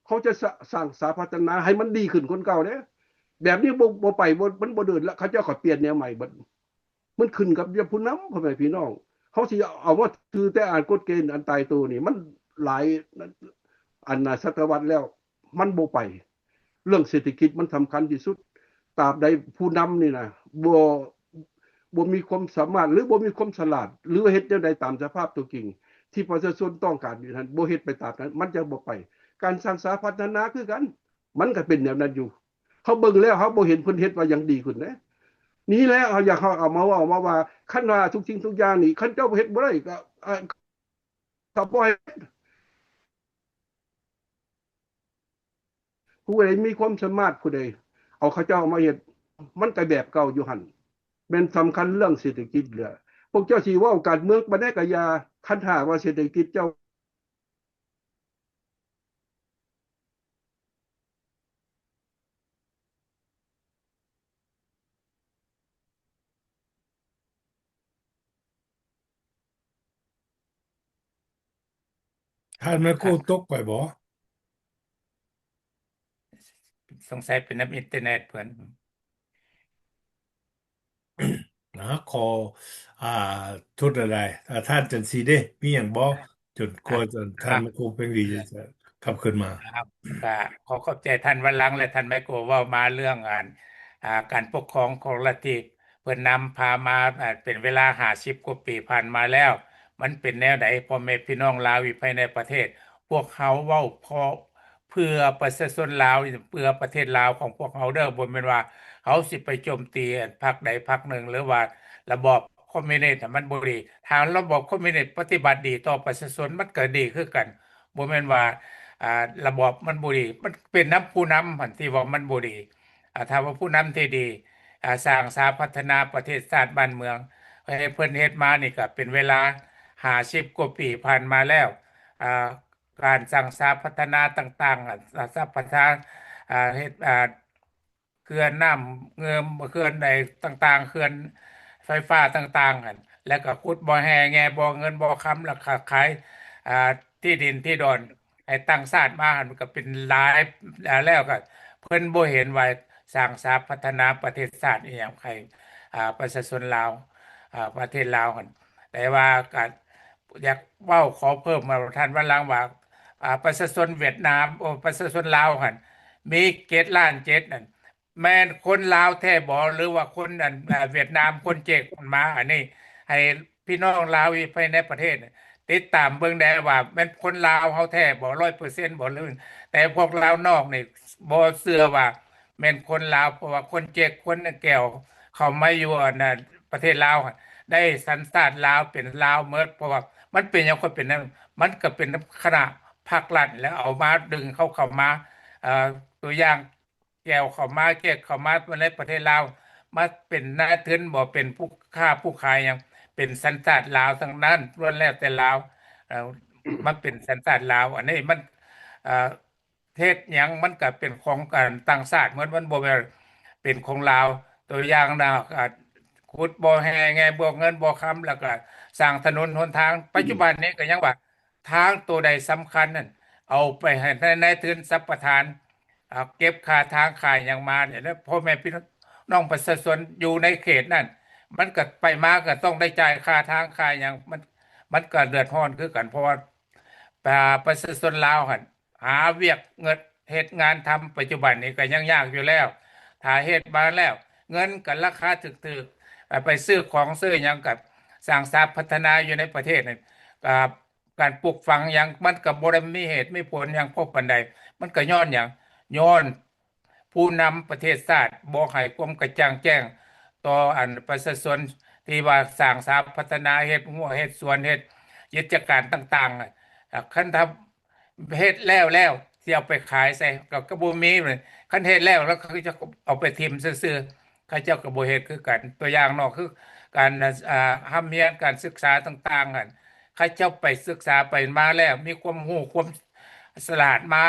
ເຂົາຈະ ສະ ສ້າງສາພັດທະນາໃຫ້ມັນດີຂຶ້ນກວ່າເກົ່າເດ້? ແບບນີ້ບໍ່ ບໍ່ໄປ ບໍ່ ມັນບໍ່ເດີນລະ ເຂົາເຈົ້າກໍປ່ຽນແນວໃໝ່ເບິດ. ມັນຂຶ້ນກັບຜູ້ນຳ ພໍ່ແມ່ພີ່ນ້ອງ ເຮົາຊິເອົາມາຖືແຕ່ອັນກົດເກນອັນຕາຍໂຕນີ້ ມັນຫຼາຍອັນນະ ສະຕະວັດແລ້ວ ມັນບໍ່ໄປ. ເລື່ອງເສດຖະກິດມັນສຳຄັນທີ່ສຸດ. ຕາບໃດຜູ້ນຳນີ້ນະ ບໍ່ ບໍ່ມີຄວາມສາມາດ ຫຼື ບໍ່ມີຄວາມສະຫຼາດ ຫຼື ວ່າເຮັດແນວໃດຕາມສະພາບຕົວຈິງທີ່ປະຊາຊົນຕ້ອງການຢູ່ນັ້ນ ບໍ່ເຮັດໄປຕາມນັ້ນ ມັນຈະບໍ່ໄປ. ການສ້າງສາພັດທະນາຄືກັນ ມັນກໍເປັນແນວນັ້ນຢູ່. ເຮົາເບິ່ງແລ້ວ ເຮົາບໍ່ເຫັນເພິ່ນເຮັດວ່າຫຍັງດີຂຶ້ນເດ້. ນີ້ແຫຼະ ເຮົາຢາກ ເຮົາເອົາມາເວົ້າ ມາວ່າ ຄັນວ່າທຸກສິ່ງທຸກຢ່າງນີ້ ຄັນເຈົ້າເຮັດບໍ່ໄດ້ ກໍ ກໍບໍ່ໃຫ້ເຮັດ. ຜູ້ໃດມີຄວາມສາມາດ ຜູ້ໃດເອົາເຂົາເຈົ້າມາເຮັດ ມັນກໍແບບເກົ່າຢູ່ຫັ້ນ. ແມ່ນສຳຄັນເລື່ອງເສດຖະກິດເລີຍ. ພວກເຈົ້າຊິເວົ້າການເມືອງປານໃດກໍຢ່າ ຄັນຖ້າວ່າເສດຖະກິດເຈົ້າ ທ່ານໄມໂກຕົກໄປບໍ່? ສົງໄສເປັນນຳອິນເຕີເນັດເພິ່ນ. ນະ ຂໍ ອ່າ ໂທດຫຼາຍໆ ອ່າ ທ່ານຈັນສີເດ້ ມີຫຍັງບໍ່? ຈົນກວ່າ ອ່າ ທ່ານ ທ່ານໄມໂກເພັງດີຈະກັບຄືນມາ. ອ່າ ກໍຂໍຂອບໃຈທ່ານວັນລັງ ແລະ ທ່ານໄມໂກ ເວົ້າມາເລື່ອງ ອັນ ອ່າ ການປົກຄອງຂອງລັດທິ ເພິ່ນນຳພາມາ ອ່າ ເປັນເວລາຫ້າສິບກວ່າປີຜ່ານມາແລ້ວ ມັນເປັນແນວໃດ? ພໍ່ແມ່ພີ່ນ້ອງລາວຢູ່ພາຍໃນປະເທດ ພວກເຮົາເວົ້າເພາະ ເພື່ອປະຊາຊົນລາວ ເພື່ອປະເທດລາວຂອງພວກເຮົາເດີ ບໍ່ແມ່ນວ່າເຮົາຊິໄປໂຈມຕີພັກໃດພັກໜຶ່ງ ຫຼືວ່າລະບອບຄອມມິວນິດ ມັນບໍ່ດີ. ຖ້າລະບອບຄອມມິວນິດປະຕິບັດດີຕໍ່ປະຊາຊົນ ມັນກໍດີຄືກັນ. ບໍ່ແມ່ນວ່າ ອ່າ ລະບອບມັນບໍ່ດີ ມັນເປັນນຳຜູ້ນຳຫັ້ນທີ່ວ່າມັນບໍ່ດີ. ອ່າ ຖ້າວ່າຜູ້ນຳທີ່ດີ ອ່າ ສ້າງສາພັດທະນາປະເທດຊາດບ້ານເມືອງ ເອີ ເພິ່ນເຮັດມານີ້ກໍເປັນເວລາຫ້າສິບກວ່າປີຜ່ານມາແລ້ວ. ອ່າ ການສ້າງສາພັດທະນາຕ່າງໆ ອາ ສາພັດທະນາ ອາ ເຮັດ ອາ ເຂື່ອນນ້ຳເງືອມ ເຂື່ອນໃດຕ່າງໆ ເຂື່ອນໄຟຟ້າຕ່າງໆ ຫັ້ນ ແລ້ວກໍຂຸດບໍ່ແຮ່ ແງ່ບໍ່ເງິນບໍ່ຄຳ ແລ້ວກໍຂາຍ ອາ ທີ່ດິນທີ່ດອນໃຫ້ຕ່າງຊາດມາ ຫັ້ນ ມັນກໍເປັນຫຼາຍ ອາ ແລ້ວກໍເພິ່ນບໍ່ເຫັນວ່າ ສ້າງສາພັດທະນາປະເທດຊາດອີ່ຫຍັງໃຫ້ ອ່າ ປະຊາຊົນລາວ ອ່າ ປະເທດລາວຫັ້ນ. ແຕ່ວ່າກໍຢາກເວົ້າຂໍເພີ່ມວ່າ ທ່ານວັນຫຼັງວ່າ ອ່າ ປະຊາຊົນຫວຽດນາມ ໂອ້ ປະຊາຊົນລາວຫັ້ນ ມີເຈັດລ້ານເຈັດນັ້ນ ແມ່ນຄົນລາວແທ້ບໍ່ ຫຼືວ່າຄົນອັນ ອ່າ ຫວຽດນາມ ຄົນເຈັກມັນມາ ອັນນີ້ໃຫ້ພີ່ນ້ອງລາວຢູ່ພາຍໃນປະເທດຕິດຕາມເບິ່ງແດ່ວ່າແມ່ນຄົນລາວເຮົາແທ້ບໍ່ ຮ້ອຍເປີເຊັນບໍ່ ຫຼື ແຕ່ພວກລາວນອກນີ້ບໍ່ເຊື່ອວ່າແມ່ນຄົນລາວ ເພາະວ່າຄົນເຈັກ ຄົນແກ່ວເຂົ້າມາຢູ່ອັນນັ້ນ ປະເທດລາວ ໄດ້ສັນຊາດລາວ ເປັນລາວໝົດ ເພາະວ່າມັນເປັນຫຍັງຄ່ອຍເປັນນັ້ນ ມັນກໍເປັນນຳຄະນະພັກລັດ ແລ້ວເອົາມາດຶງເຂົາເຂົ້າມາ ເອີ ຕົວຢ່າງ ແກ່ວເຂົ້າມາ ແກ່ວເຂົ້າມາໃນປະເທດລາວ ມາເປັນນາຍທຶນບໍ່ ເປັນຜູ້ຄ້າຜູ້ຂາຍຫຍັງ ເປັນສັນຊາດລາວທັງນັ້ນ ລ້ວນແລ້ວແຕ່ລາວ ເອີ ມາເປັນສັນຊາດລາວ ອັນນີ້ມັນ ເອີ ເຮັດຫຍັງມັນກໍເປັນຂອງ ເອີ ຕ່າງຊາດໝົດ ມັນບໍ່ແມ່ນເປັນຂອງລາວ. ຕົວຢ່າງນະ ເອີ ຂຸດບໍ່ແຮ່ ແງ່ບໍ່ເງິນບໍ່ຄຳ ແລ້ວກໍສ້າງຖະໜົນຫົນທາງ ປັດຈຸບັນນີ້ກໍຍັງວ່າ ທາງໂຕໃດສຳຄັນນັ້ນ ເອົາໄປໃຫ້ນາຍທຶນສຳປະທານ ເກັບຄ່າທາງຄ່າຫຍັງມານີ້ ແລ້ວພໍ່ແມ່ພີ່ນ້ອງປະຊາຊົນຢູ່ໃນເຂດນັ້ນ ມັນກໍໄປມາກໍຕ້ອງໄດ້ຈ່າຍຄ່າທາງຄ່າຫຍັງ ມັນ ມັນກໍເດືອດຮ້ອນຄືກັນ ເພາະວ່າ ປະຊາຊົນລາວຫັ້ນ ຫາວຽກເງິນເຮັດງານທຳ ປັດຈຸບັນນີ້ກໍຍັງຍາກຢູ່ແລ້ວ ຖ້າເຮັດມາແລ້ວ ເງິນກໍລາຄາຖືກໆ ໄປຊື້ຂອງຊື້ຫຍັງ ກໍສ້າງສາພັດທະນາຢູ່ໃນປະເທດນີ້ ການປູກຝັງຫຍັງ ມັນກໍບໍ່ໄດ້ມີເຫດມີຜົນຫຍັງພໍປານໃດ. ມັນກໍຍ້ອນຫຍັງ? ຍ້ອນຜູ້ນຳປະເທດຊາດບໍ່ໃຫ້ຄວາມກະຈ່າງແຈ້ງຕໍ່ອັນປະຊາຊົນ ທີ່ວ່າສ້າງສາພັດທະນາ ເຮັດຮົ້ວເຮັດສວນ ເຮັດກິດຈະການຕ່າງໆ ຄັນຖ້າເຮັດແລ້ວແລ້ວ ຊິເອົາໄປຂາຍໃສ? ກໍ ກໍບໍ່ມີ. ຄັນເຮັດແລ້ວ ແລ້ວເຂົາຈະເອົາໄປຖິ້ມຊື່ໆ ເຂົາເຈົ້າກໍບໍ່ເຮັດຄືກັນ. ຕົວຢ່າງເນາະ ຄືການ ອ່າ ຮ່ຳຮຽນການສຶກສາຕ່າງໆຫັ້ນ ເຂົາເຈົ້າໄປສຶກສາໄປມາແລ້ວ ມີຄວາມຮູ້ຄວາມສະຫຼາດມາ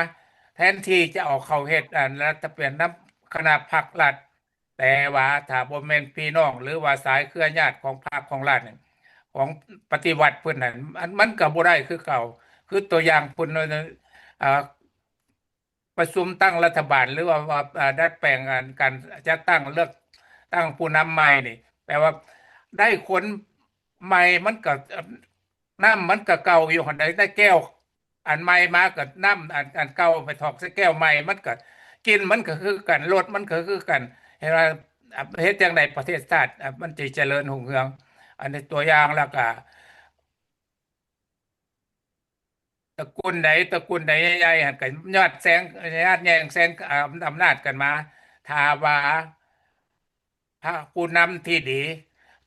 ແທນທີ່ຈະເອົາເຂົ້າເຮັດ ອັນ ລັດຖະບານນຳຄະນະພັກລັດ ແຕ່ວ່າຖ້າບໍ່ແມ່ນພີ່ນ້ອງ ຫຼືວ່າສາຍເຄືອຍາດຂອງພັກຂອງລັດ ຂອງປະຕິວັດເພິ່ນນັ້ນ ມັນ ມັນກໍບໍ່ໄດ້ຄືເກົ່າ. ຄືຕົວຢ່າງພຸ້ນ ອ່າ ປະຊຸມຕັ້ງລັດຖະບານ ຫຼືວ່າ ວ່າ ອ່າ ດັດແປງ ອ່າ ການຈັດຕັ້ງເລືອກຕັ້ງຜູ້ນຳໃໝ່ນີ້ ແປວ່າໄດ້ຄົນໃໝ່ ມັນກໍ ນ້ຳມັນກໍເກົ່າຢູ່ຫັ້ນໃດ ໄດ້ແກ້ວອັນໃໝ່ມາ ກໍນ້ຳອັນ ອັນເກົ່າໄປຖອກໃສ່ແກ້ວໃໝ່ ມັນກໍ ກິ່ນມັນກໍຄືກັນ ລົດມັນກໍຄືກັນ. ເຫັນວ່າ ອ່າ ເຮັດຈັ່ງໃດປະເທດຊາດ ອ່າ ມັນຈະຈະເລີນຮຸ່ງເຮືອງ? ອັນນີ້ຕົວຢ່າງ ແລ້ວກໍ ຕະກຸນໃດ ຕະກຸນໃດໃຫຍ່ໆ ຫັ້ນກໍຍາດແຊງ ຍາດແຍ່ງແຊງ ອຳ ອຳນາດກັນມາ. ຖ້າວ່າ ພະ ຜູ້ນຳທີ່ດີ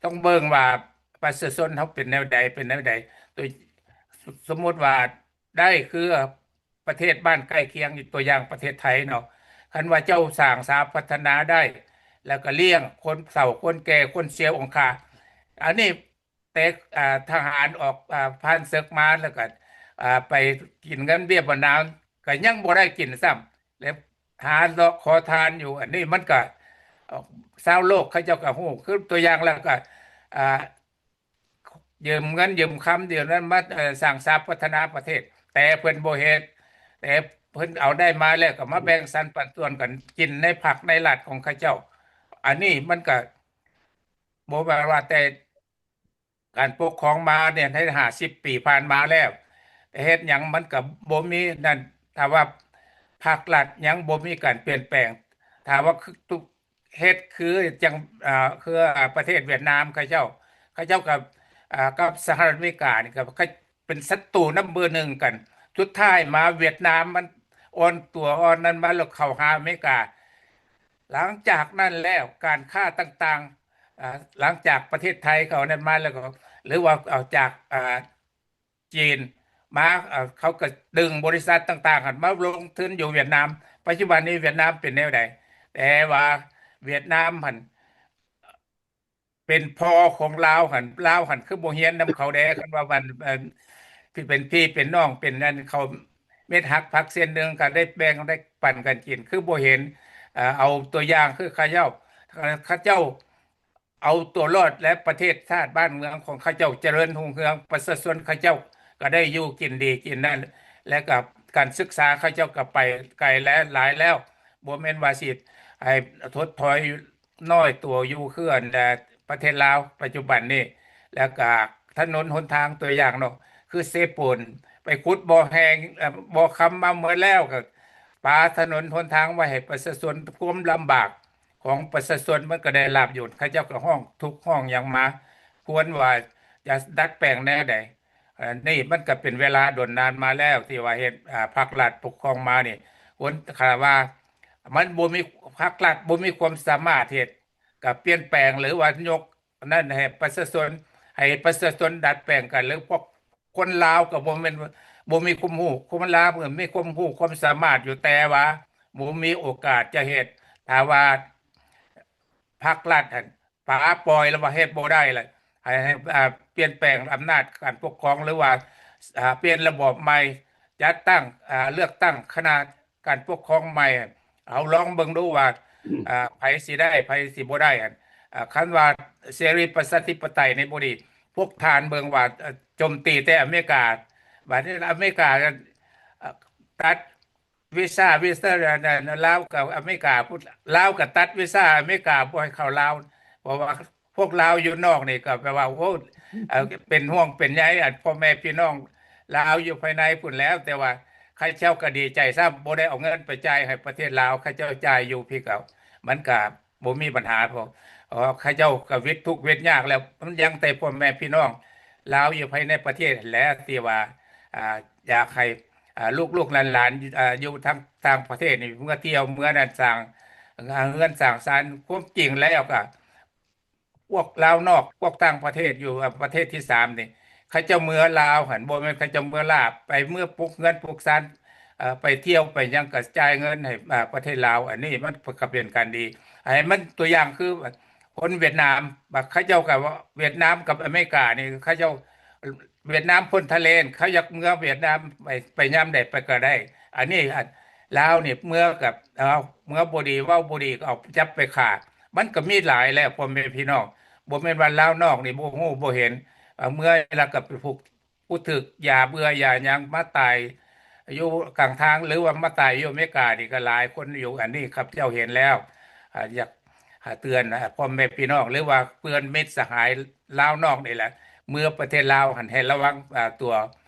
ຕ້ອງເບິ່ງວ່າປະຊາຊົນເຮົາເປັນແນວໃດ ເປັນແນວໃດ. ຕົວ ສົມມຸດວ່າໄດ້ຄືປະເທດບ້ານໃກ້ຄຽງ ຕົວຢ່າງປະເທດໄທເນາະ ຄັນວ່າເຈົ້າສ້າງສາພັດທະນາໄດ້ ແລ້ວກໍລ້ຽງຄົນເຖົ້າຄົນແກ່ ຄົນເຊຍອົງຄາ ອັນນີ້ ແຕ່ ອ່າ ທະຫານອອກ ອ່າ ຜ່ານເສິກມາ ແລ້ວກໍ ອ່າ ໄປກິນເງິນເບ້ຍບັນນາ ກໍຍັງບໍ່ໄດ້ກິນຊ້ຳ ແລະ ຫາເລາະຂໍທານຢູ່. ອັນນີ້ມັນກໍ ຊາວໂລກເຂົາເຈົ້າກໍຮູ້ ຄືຕົວຢ່າງແລ້ວກໍ ອ່າ ຢືມເງິນຢືມຄຳດຽວນັ້ນມາ ເອີ ສ້າງສາພັດທະນາປະເທດ ແຕ່ເພິ່ນບໍ່ເຮັດ ແຕ່ເພິ່ນເອົາໄດ້ມາແລ້ວກໍມາແບ່ງສັນປັນສ່ວນກັນກິນໃນພັກໃນລັດຂອງເຂົາເຈົ້າ. ອັນນີ້ມັນກໍບໍ່ວ່າ ວ່າແຕ່ ການປົກຄອງມາເນຍ ໃນຫ້າສິບປີຜ່ານມາແລ້ວ ເຮັດຫຍັງມັນກໍບໍ່ມີນັ້ນ. ຖ້າວ່າພັກລັດຍັງບໍ່ມີການປ່ຽນແປງ ຖ້າວ່າຄື ເຮັດຄືຈັ່ງ ອ່າ ຄື ອ່າ ປະເທດຫວຽດນາມ ເຂົາເຈົ້າ ເຂົາເຈົ້າກັບ ອ່າ ກັບສະຫະລັດອາເມລິການີ້ກໍ ເປັນສັດຕູນຳເບີໜຶ່ງກັນ ສຸດທ້າຍມາຫວຽດນາມມັນອ່ອນຕົວອ່ອນນັ້ນມາ ແລ້ວເຂົ້າຫາອາເມລິກາ. ຫຼັງຈາກນັ້ນແລ້ວ ການຄ້າຕ່າງໆ ອ່າ ຫຼັງຈາກປະເທດໄທເຂົານັ້ນມາແລ້ວກໍ ຫຼືວ່າເອົາຈາກ ອ່າ ຈີນມາ ເຂົາກໍດຶງບໍລິສັດຕ່າງໆຫັ້ນມາລົງທຶນຢູ່ຫວຽດນາມ. ປັດຈຸບັນນີ້ຫວຽດນາມເປັນແນວໃດ? ແຕ່ວ່າຫວຽດນາມຫັ້ນ ເປັນພໍ່ຂອງລາວຫັ້ນ ລາວຫັ້ນຄືບໍ່ຮຽນນຳເຂົາແດ່? ຄັນວ່າມັນ ເປັນພີ່ເປັນນ້ອງ ເປັນອັນ ເຂົາເມັດຮັກຜັກເສັ້ນໜຶ່ງ ກໍໄດ້ແບ່ງໄດ້ປັນກັນກິນ ຄືບໍ່ເຫັນ? ເອົາຕົວຢ່າງຄືເຂົາເຈົ້າ ເຂົາເຈົ້າເອົາຕົວລອດ ແລະ ປະເທດຊາດບ້ານເມືອງຂອງເຂົາເຈົ້າຈະເລີນຮຸ່ງເຮືອງ ປະຊາຊົນເຂົາເຈົ້າກໍໄດ້ຢູ່ກິນດີກິນນັ້ນ ແລະ ກໍການສຶກສາເຂົາເຈົ້າກໍໄປໄກແລ້ວ ຫຼາຍແລ້ວ ບໍ່ແມ່ນວ່າຊິ ໃຫ້ທົດຖອຍນ້ອຍຕົວຢູ່ ຄືອັນ ເອີ ປະເທດລາວປັດຈຸບັນນີ້. ແລ້ວກະຖະໜົນຫົນທາງ ຕົວຢ່າງເນາະ ຄືເຊໂປນ ໄປຂຸດບໍ່ແຮ່ ເອີ ບໍ່ຄຳມາໝົດແລ້ວ ກໍປະຖະໜົນຫົນທາງໄວ້ໃຫ້ປະຊາຊົນ. ຄວາມລຳບາກຂອງປະຊາຊົນມັນກໍໄດ້ຮັບຢູ່ ເຂົາເຈົ້າກໍຮ້ອງທຸກຮ້ອງຫຍັງມາ ຄວນວ່າຈະດັດແປງແນວໃດ. ອັນນີ້ມັນກໍເປັນເວລາດົນນານມາແລ້ວ ທີ່ວ່າເຮັດ ອາ ພັກລັດປົກຄອງມານີ້ ຄົນ ຄະວ່າມັນບໍ່ມີ ພັກລັດບໍ່ມີຄວາມສາມາດເຮັດ ກໍປ່ຽນແປງ ຫຼືວ່າຍົກນັ້ນໃຫ້ປະຊາຊົນ ໃຫ້ປະຊາຊົນດັດແປງກັນ ຫຼືພວກຄົນລາວກໍບໍ່ແມ່ນບໍ່ມີຄວາມຮູ້ ຄົນລາວກໍມີຄວາມຮູ້ຄວາມສາມາດຢູ່ ແຕ່ວ່າບໍ່ມີໂອກາດຈະເຮັດ. ຖ້າວ່າພັກລັດຫັ້ນ ປາປ່ອຍແລ້ວວ່າເຮັດບໍ່ໄດ້ລະ ໃຫ້ ໃຫ້ ອ່າ ປ່ຽນແປງອຳນາດການປົກຄອງ ຫຼືວ່າ ອ່າ ປ່ຽນລະບອບໃໝ່ ຈັດຕັ້ງ ອ່າ ເລືອກຕັ້ງຄະນະການປົກຄອງໃໝ່. ເຮົາລອງເບິ່ງດູວ່າ ອ່າ ໃຜຊິໄດ້ ໃຜຊິບໍ່ໄດ້. ອັນ ອ່າ ຄັນວ່າເສລີປະຊາທິປະໄຕນີ້ບໍ່ດີ ພວກທ່ານເບິ່ງວ່າ ເອີ ໂຈມຕີແຕ່ອາເມລິກາ ບາດນີ້ອາເມລິກາ ເອີ ຕັດ ວີຊາ ວີຊາ ລາວກັບອາເມລິກາ ລາວກໍຕັດວີຊາອາເມລິກາບໍ່ໃຫ້ເຂົ້າລາວ ເພາະວ່າພວກລາວຢູ່ນອກນີ້ກໍແປວ່າ ໂອ້ ເປັນຫ່ວງເປັນໃຍອັນພໍ່ແມ່ພີ່ນ້ອງລາວຢູ່ພາຍໃນພຸ້ນແລ້ວ. ແຕ່ວ່າເຂົາເຈົ້າກໍດີໃຈຊ້ຳ ບໍ່ໄດ້ເອົາເງິນໄປຈ່າຍໃຫ້ປະເທດລາວ ເຂົາເຈົ້າຈ່າຍຢູ່ພີ້ເຂົາ ມັນກໍບໍ່ມີບັນຫາ ເພາະ ເອີ ເຂົາເຈົ້າກໍວິດທຸກວິດຍາກແລ້ວ ມັນຍັງແຕ່ພໍ່ແມ່ພີ່ນ້ອງລາວຢູ່ພາຍໃນປະເທດຫັ້ນແຫຼະ ທີ່ວ່າ ອ່າ ຢາກໃຫ້ ອ່າ ລູກໆຫຼານໆ ອ່າ ຢູ່ທາງຕ່າງປະເທດນີ້ ເມືອທ່ຽວ ເມືອນັ້ນ ສ້າງ ອ່າ ເຮືອນສ້າງຊານ. ຄວາມຈິງແລ້ວກໍ ພວກລາວນອກ ພວກຕ່າງປະເທດ ຢູ່ ອ່າ ປະເທດທີສາມນີ້ ເຂົາເຈົ້າເມືອລາວຫັ້ນ ບໍ່ແມ່ນເຂົາເຈົ້າເມືອລາວ ໄປເມືອປຸກເຮືອນປຸກຊານ ເອີ ໄປທ່ຽວໄປຫຍັງ ກໍຈ່າຍເງິນໃຫ້ ອ່າ ປະເທດລາວ. ອັນນີ້ມັນກໍເປັນການດີ ໃຫ້ມັນຕົວຢ່າງຄື ຄົນຫວຽດນາມ ບາດເຂົາເຈົ້າກໍວ່າ ຫວຽດນາມກັບອາເມລິການີ້ ເຂົາເຈົ້າ ຫວຽດນາມພົ້ນທະເລ ເຂົາຢາກເມືອຫວຽດນາມ ໄປ ໄປຍາມໃດໄປກໍໄດ້. ອັນນີ້ ອັນ ລາວນີ້ເມືອກັບ ເອົາ ເມືອບໍ່ດີ ເວົ້າບໍ່ດີ ກໍເອົາຈັບໄປຂ້າ. ມັນກໍມີຫຼາຍແລ້ວ ພໍ່ແມ່ພີ່ນ້ອງ ບໍ່ແມ່ນວ່າລາວນອກນີ້ບໍ່ຮູ້ບໍ່ເຫັນ ເອົາ ເມືອແລ້ວກໍໄປຜູກ ຜູ້ຖືກຢາເບື່ອຢາຫຍັງມາຕາຍຢູ່ກາງທາງ ຫຼືວ່າມາຕາຍຢູ່ອາເມລິການີ້ກໍຫຼາຍຄົນຢູ່. ອັນນີ້ຂ້າພະເຈົ້າເຫັນແລ້ວ ອ່າ ຢາກ ອ່າ ເຕືອນ ອ່າ ພໍ່ແມ່ພີ່ນ້ອງ ຫຼືວ່າເພື່ອນມິດສະຫາຍລາວນອກນີ້ແຫຼະ ເມືອປະເທດລາວຫັ້ນໃຫ້ລະວັງ ອ່າ ຕົວ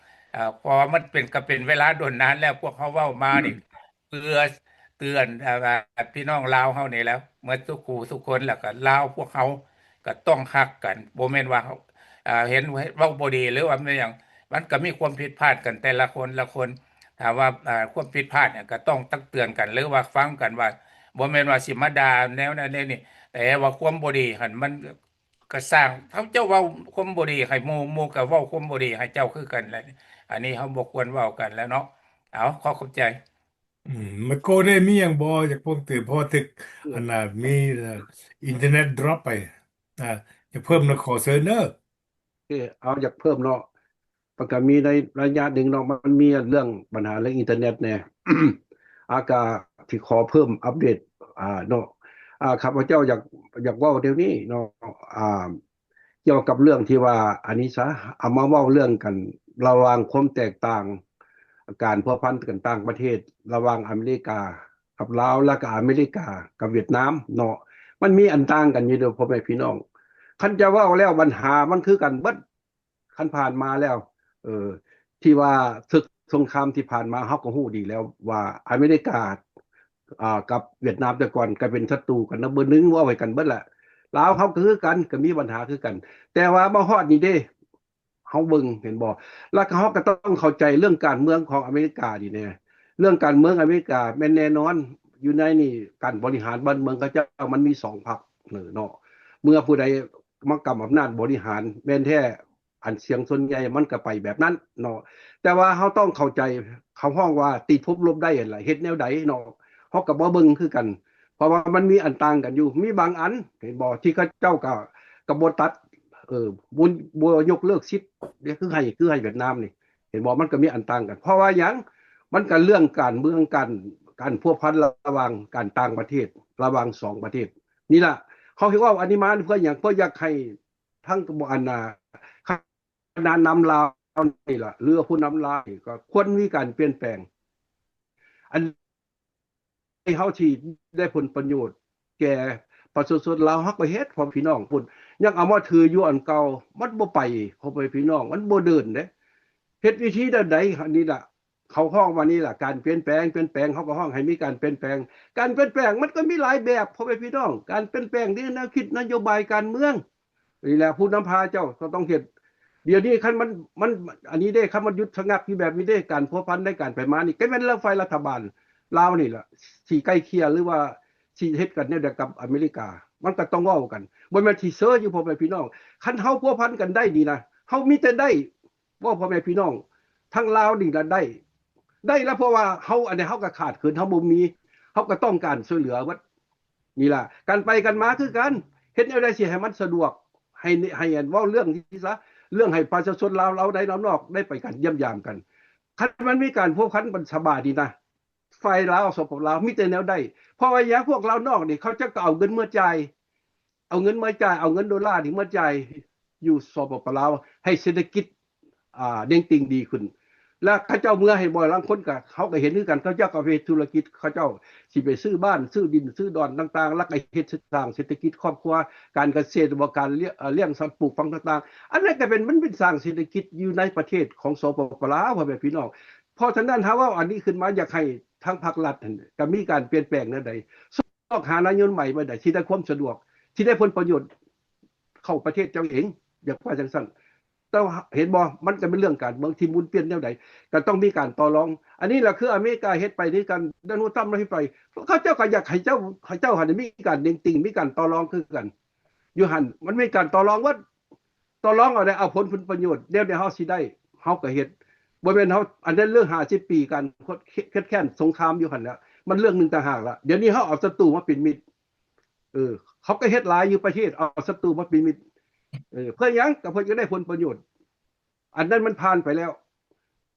ອ່າ ເພາະວ່າມັນເປັນ ກໍເປັນເວລາດົນນານແລ້ວ ພວກເຮົາເວົ້າມານີ້ ເພື່ອເຕືອນ ອ່າ ພີ່ນ້ອງລາວເຮົານີ້ແຫຼະ ໝົດທຸກຜູ້ທຸກຄົນ ແລ້ວກໍລາວພວກເຮົາກໍຕ້ອງຮັກກັນ ບໍ່ແມ່ນວ່າ ອ່າ ເຫັນເວົ້າບໍ່ດີ ຫຼືວ່າແມ່ນຫຍັງ ມັນກໍມີຄວາມຜິດພາດກັນແຕ່ລະຄົນລະຄົນ. ຖ້າວ່າ ອ່າ ຄວາມຜິດພາດຫຍັງກໍຕ້ອງຕັກເຕືອນກັນ ຫຼືວ່າຟັງກັນວ່າ ບໍ່ແມ່ນວ່າຊິມາດ່າແນວນັ້ນແນວນີ້ ແຕ່ວ່າຄວາມບໍ່ດີຫັ້ນມັນກໍສ້າງ ເຂົາເຈົ້າເວົ້າຄວາມບໍ່ດີໃຫ້ໝູ່ ໝູ່ກໍເວົ້າຄວາມບໍ່ດີໃຫ້ເຈົ້າຄືກັນແຫຼະ. ອັນນີ້ເຮົາບໍ່ຄວນເວົ້າກັນແລ້ວເນາະ. ເອົາ ຂໍຂອບໃຈ. ອືມ ໄມໂກເດ້ ມີຫຍັງບໍ່ ຢາກເພີ່ມເຕີມ? ເພາະວ່າຖືກ ອືມ ອັນນ່າ ມີ ເອີ ອິນເຕີເນັດດຣອບໄປ ອ່າ ຢາກເພີ່ມນະ ຂໍເຊີນເດີ. ເອີ ເອົາ ຢາກເພີ່ມເນາະ ມັນກໍມີໃນໄລຍະໜຶ່ງເນາະ ມັນມີເລື່ອງບັນຫາເລື່ອງອິນເຕີເນັດແດ່ ອາ ກະຊິຂໍເພີ່ມອັບເດດ ອ່າ ເນາະ ອ່າ ຂ້າພະເຈົ້າຢາກ ຢາກເວົ້າດຽວນີ້ເນາະ ອ່າ ກ່ຽວກັບເລື່ອງທີ່ວ່າ ອັນນີ້ຊະ ເອົາມາເວົ້າເລື່ອງກັນ ລະຫວ່າງຄວາມແຕກຕ່າງ ການພົວພັນກັນຕ່າງປະເທດ ລະຫວ່າງອາເມລິກາກັບລາວ ແລ້ວກໍອາເມລິກາກັບຫວຽດນາມເນາະ ມັນມີອັນຕ່າງກັນຢູ່ເດີ ພໍ່ແມ່ພີ່ນ້ອງ. ຄັນຈະເວົ້າແລ້ວ ບັນຫາມັນຄືກັນເບິດ ຄັນຜ່ານມາແລ້ວ ເອີ ທີ່ວ່າເຖິກສົງຄາມທີ່ຜ່ານມາ ເຮົາກໍຮູ້ດີແລ້ວວ່າອາເມລິກາ ອ່າ ກັບຫວຽດນາມແຕ່ກ່ອນກໍເປັນສັດຕູກັນນຳເບີໜຶ່ງ ເວົ້າໃຫ້ກັນເບິດແຫຼະ. ລາວເຮົາກໍຄືກັນ ກໍມີບັນຫາຄືກັນ ແຕ່ວ່າມາຮອດນີ້ເດ້ ເຮົາເບິ່ງ ເຫັນບໍ່? ແລ້ວກໍເຮົາກໍຕ້ອງເຂົ້າໃຈເລື່ອງການເມືອງຂອງອາເມລິການີ້ແດ່. ເລື່ອງການເມືອງອາເມລິກາແມ່ນແນ່ນອນ ຢູ່ໃນນີ້ ການບໍລິຫານບ້ານເມືອງເຂົາເຈົ້າມັນມີສອງພັກເນາະ. ເມື່ອຜູ້ໃດມາກຳອຳນາດບໍລິຫານ ແມ່ນແທ້ ອັນສຽງສ່ວນໃຫຍ່ມັນກໍໄປແບບນັ້ນເນາະ. ແຕ່ວ່າເຮົາຕ້ອງເຂົ້າໃຈ ເຂົາຮ້ອງວ່າຕິພົບລົບໄດ້ຫັ້ນລະ ເຮັດແນວໃດເນາະ ເຮົາກໍມາເບິ່ງຄືກັນ ເພາະວ່າມັນມີອັນຕ່າງກັນຢູ່ ມີບາງອັນ ເຫັນບໍ່ ທີ່ເຂົາເຈົ້າກໍ ກໍບໍ່ຕັດ ເອີ ບໍ່ ບໍ່ຍົກເລີກສິດເດ້ ຄືໃຫ້ ຄືໃຫ້ຫວຽດນາມນີ້ ເຫັນບໍ່ ມັນກໍມີອັນຕ່າງກັນ. ເພາະວ່າຫຍັງ? ມັນກໍເລື່ອງການເມືອງ ການ ການພົວພັນລະຫວ່າງການຕ່າງປະເທດ ລະຫວ່າງສອງປະເທດນີ້ລະ. ເຮົາເຮັດເວົ້າອັນນີ້ມາເພື່ອຫຍັງ? ເພື່ອຢາກໃຫ້ທັງ ອັນນ່າ ຄະນະນຳລາວນີ້ລະ ຫຼືວ່າຜູ້ນຳລາວນີ້ ກໍຄວນມີການປ່ຽນແປງ ອັນ ໃຫ້ເຮົາທີ່ໄດ້ຜົນປະໂຫຍດ ແກ່ປະຊາຊົນລາວ ເຮົາກໍເຮັດ ພໍ່ແມ່ພີ່ນ້ອງພຸ້ນ ຍັງເອົາມາຖືຢູ່ອັນເກົ່າ ມັນບໍ່ໄປ ພໍ່ແມ່ພີ່ນ້ອງ ມັນບໍ່ເດີນເດ້. ເຮັດວິທີແນວໃດ ອັນນີ້ລະ ເຂົາຮ້ອງວ່ານີ້ລະ ການປ່ຽນແປງ ປ່ຽນແປງ ເຮົາກໍຮ້ອງໃຫ້ມີການປ່ຽນແປງ. ການປ່ຽນແປງມັນກໍມີຫຼາຍແບບ ພໍ່ແມ່ພີ່ນ້ອງ ການປ່ຽນແປງໃນແນວຄິດນະໂຍບາຍການເມືອງ ນີ້ແຫຼະ ຜູ້ນຳພາເຈົ້າກໍຕ້ອງເຮັດ. ດຽວນີ້ຄັນມັນ ມັນ ອັນນີ້ເດ້ ຄັນມັນຢຸດຊະງັກຢູ່ແບບນີ້ເດ້ ການພົວພັນໃນການໄປມານີ້ ກໍແມ່ນແລ້ວຝ່າຍລັດຖະບານລາວນີ້ລະ ຊິໄກ່ເກ່ຍ ຫຼືວ່າຊິເຮັດກັນແນວໃດກັບອາເມລິກາ ມັນກໍຕ້ອງເວົ້າກັນ ບໍ່ແມ່ນຊິເຊີຢູ່ ພໍ່ແມ່ພີ່ນ້ອງ. ຄັນເຮົາພົວພັນກັນໄດ້ນີ້ນະ ເຮົາມີແຕ່ໄດ້ ເວົ້າພໍ່ແມ່ພີ່ນ້ອງ ທາງລາວນີ້ລະໄດ້ ໄດ້ລະ ເພາະວ່າເຮົາ ອັນໃດເຮົາກໍຂາດເຂີນ ເຮົາບໍ່ມີ ເຮົາກໍຕ້ອງການຊ່ວຍເຫຼືອເບິດ. ນີ້ລະ ການໄປກັນມາຄືກັນ ເຮັດແນວໃດຊິໃຫ້ມັນສະດວກ ໃຫ້ ໃຫ້ ອັນ ເວົ້າເລື່ອງນີ້ຊະ ເລື່ອງໃຫ້ປະຊາຊົນລາວ ລາວໃນລາວນອກໄດ້ໄປກັນ ຢ້ຽມຢາມກັນ. ຄັນມັນມີການພົວພັນ ມັນສະບາຍດີນະ ຝ່າຍລາວ ສປປ ລາວ ມີແຕ່ແນວໃດ ເພາະວ່າຫຍັງ ພວກລາວນອກນີ້ ເຂົາເຈົ້າກໍເອົາເງິນເມືອຈ່າຍ ເອົາເງິນມາຈ່າຍ ເອົາເງິນໂດລານີ້ມາຈ່າຍຢູ່ ສປປ ລາວ ໃຫ້ເສດຖະກິດ ອ່າ ເໜັງຕີງດີຂຶ້ນ ແລ້ວເຂົາເຈົ້າເມືອໃຫ້ບໍ່? ລາງຄົນກໍ ເຮົາກໍເຫັນຄືກັນ ເຂົາເຈົ້າກໍໄປເຮັດທຸລະກິດ ເຂົາເຈົ້າຊິໄປຊື້ບ້ານ ຊື້ດິນ ຊື້ດອນຕ່າງໆ ແລ້ວກໍເຮັດ ສ້າງເສດຖະກິດຄອບຄົວ ການກະເສດ ບໍ່ ການລ້ຽງ ລ້ຽງສັດປູກຝັງຕ່າງໆ ອັນນັ້ນກໍເປັນ ມັນເປັນສ້າງເສດຖະກິດຢູ່ໃນປະເທດຂອງ ສປປ ລາວ ພໍ່ແມ່ພີ່ນ້ອງ. ເພາະສະນັ້ນ ຖ້າເວົ້າອັນນີ້ຂຶ້ນມາ ຢາກໃຫ້ທາງພາກລັດຫັ້ນ ກໍມີການປ່ຽນແປງແນວໃດ ຊອກຫານາຍົນໃໝ່ແບບໃດ ທີ່ໄດ້ຄວາມສະດວກ ທີ່ໄດ້ຜົນປະໂຫຍດເຂົ້າປະເທດເຈົ້າເອງ ຢາກວ່າຈັ່ງຊັ້ນ. ແຕ່ວ່າເຫັນບໍ່ ມັນກໍເປັນເລື່ອງການເມືອງທີ່ໝູນປ່ຽນແນວໃດ ກໍຕ້ອງມີການຕໍ່ລອງ. ອັນນີ້ລະຄືອາເມລິກາເຮັດໄປ ໃນການ ໂດນັລ ທຣຳ ເຮັດໄປ ເຂົາເຈົ້າກໍຢາກໃຫ້ເຈົ້າ ໃຫ້ເຈົ້າຫັ້ນມີການເໜັງຕີງ ມີການຕໍ່ລອງຄືກັນ. ຢູ່ຫັ້ນມັນມີການຕໍ່ລອງເບິດ ຕໍ່ລອງເອົາໄດ້ ເອົາຜົນ ຜົນປະໂຫຍດ ແນວໃດເຮົາຊິໄດ້ ເຮົາກໍເຮັດ. ບໍ່ແມ່ນເຮົາ ອັນນັ້ນເລື່ອງຫ້າສິບປີການເຄດແຄ້ນສົງຄາມຢູ່ຫັ້ນແຫຼະ ມັນເລື່ອງໜຶ່ງຕ່າງຫາກລະ. ດຽວນີ້ເຮົາເອົາສັດຕູມາເປັນມິດ ເອີ ເຂົາກໍເຮັດຫຼາຍຢູ່ປະເທດ ເອົາສັດຕູມາເປັນມິດ ເອີ ເພື່ອຫຍັງ? ກໍເພື່ອຢາກໄດ້ຜົນປະໂຫຍດ ອັນນັ້ນມັນຜ່ານໄປແລ້ວ.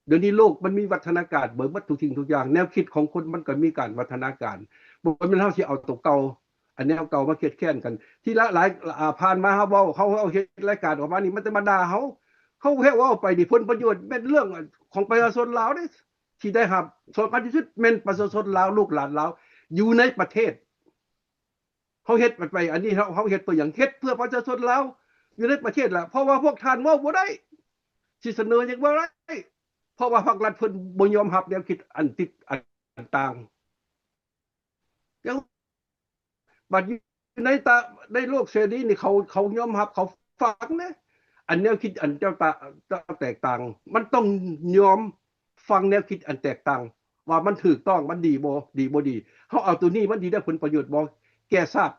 ດຽວນີ້ໂລກມັນມີວັດທະນາການເບິດ ໝົດທຸກສິ່ງທຸກຢ່າງ ແນວຄິດຂອງຄົນມັນກໍມີການວັດທະນາການ ບໍ່ແມ່ນເຮົາຊິເອົາໂຕເກົ່າ ອັນແນວເກົ່າມາຄຽດແຄ້ນກັນ. ທີ່ລະຫຼາຍ ອ່າ ຜ່ານມາເຮົາເວົ້າ ເຮົາ ເຮົາເຮັດລາຍການອອກມານີ້ ມັນຈະມາດ່າເຮົາ ເຮົາແຄ່ເວົ້າໄປນີ້ ຜົນປະໂຫຍດແມ່ນເລື່ອງຂອງປະຊາຊົນລາວເດ້ ທີ່ໄດ້ຮັບ. ສຳຄັນທີ່ສຸດແມ່ນປະຊາຊົນລາວ ລູກຫຼານລາວຢູ່ໃນປະເທດ. ເຮົາເຮັດໄປ ອັນນີ້ເຮົາ ເຮົາເຮັດເພື່ອຫຍັງ? ເຮັດເພື່ອປະຊາຊົນລາວຢູ່ໃນປະເທດລະ ເພາະວ່າພວກທ່ານເວົ້າບໍ່ໄດ້ ຊິສະເໜີຫຍັງບໍ່ໄດ້ ເພາະວ່າພາກລັດເພິ່ນບໍ່ຍອມຮັບແນວຄິດອັນຕິດ ອັນຕ່າງ. ແລ້ວບັດຢູ່ໃນຕາ ໃນໂລກເສລີນີ້ ເຂົາ ເຂົາຍອມຮັບ ເຂົາຟັງເດ້ ອັນແນວຄິດອັນເຈົ້າຕາ ເຈົ້າແຕກຕ່າງ ມັນຕ້ອງຍອມ ຟັງແນວຄິດອັນແຕກຕ່າງ ວ່າມັນຖືກຕ້ອງ ມັນດີບໍ່ ດີບໍ່ດີ ເຮົາເອົາໂຕນີ້ ມັນຊິໄດ້ຜົນປະໂຫຍດບໍ່ ແກ່ຊາດ.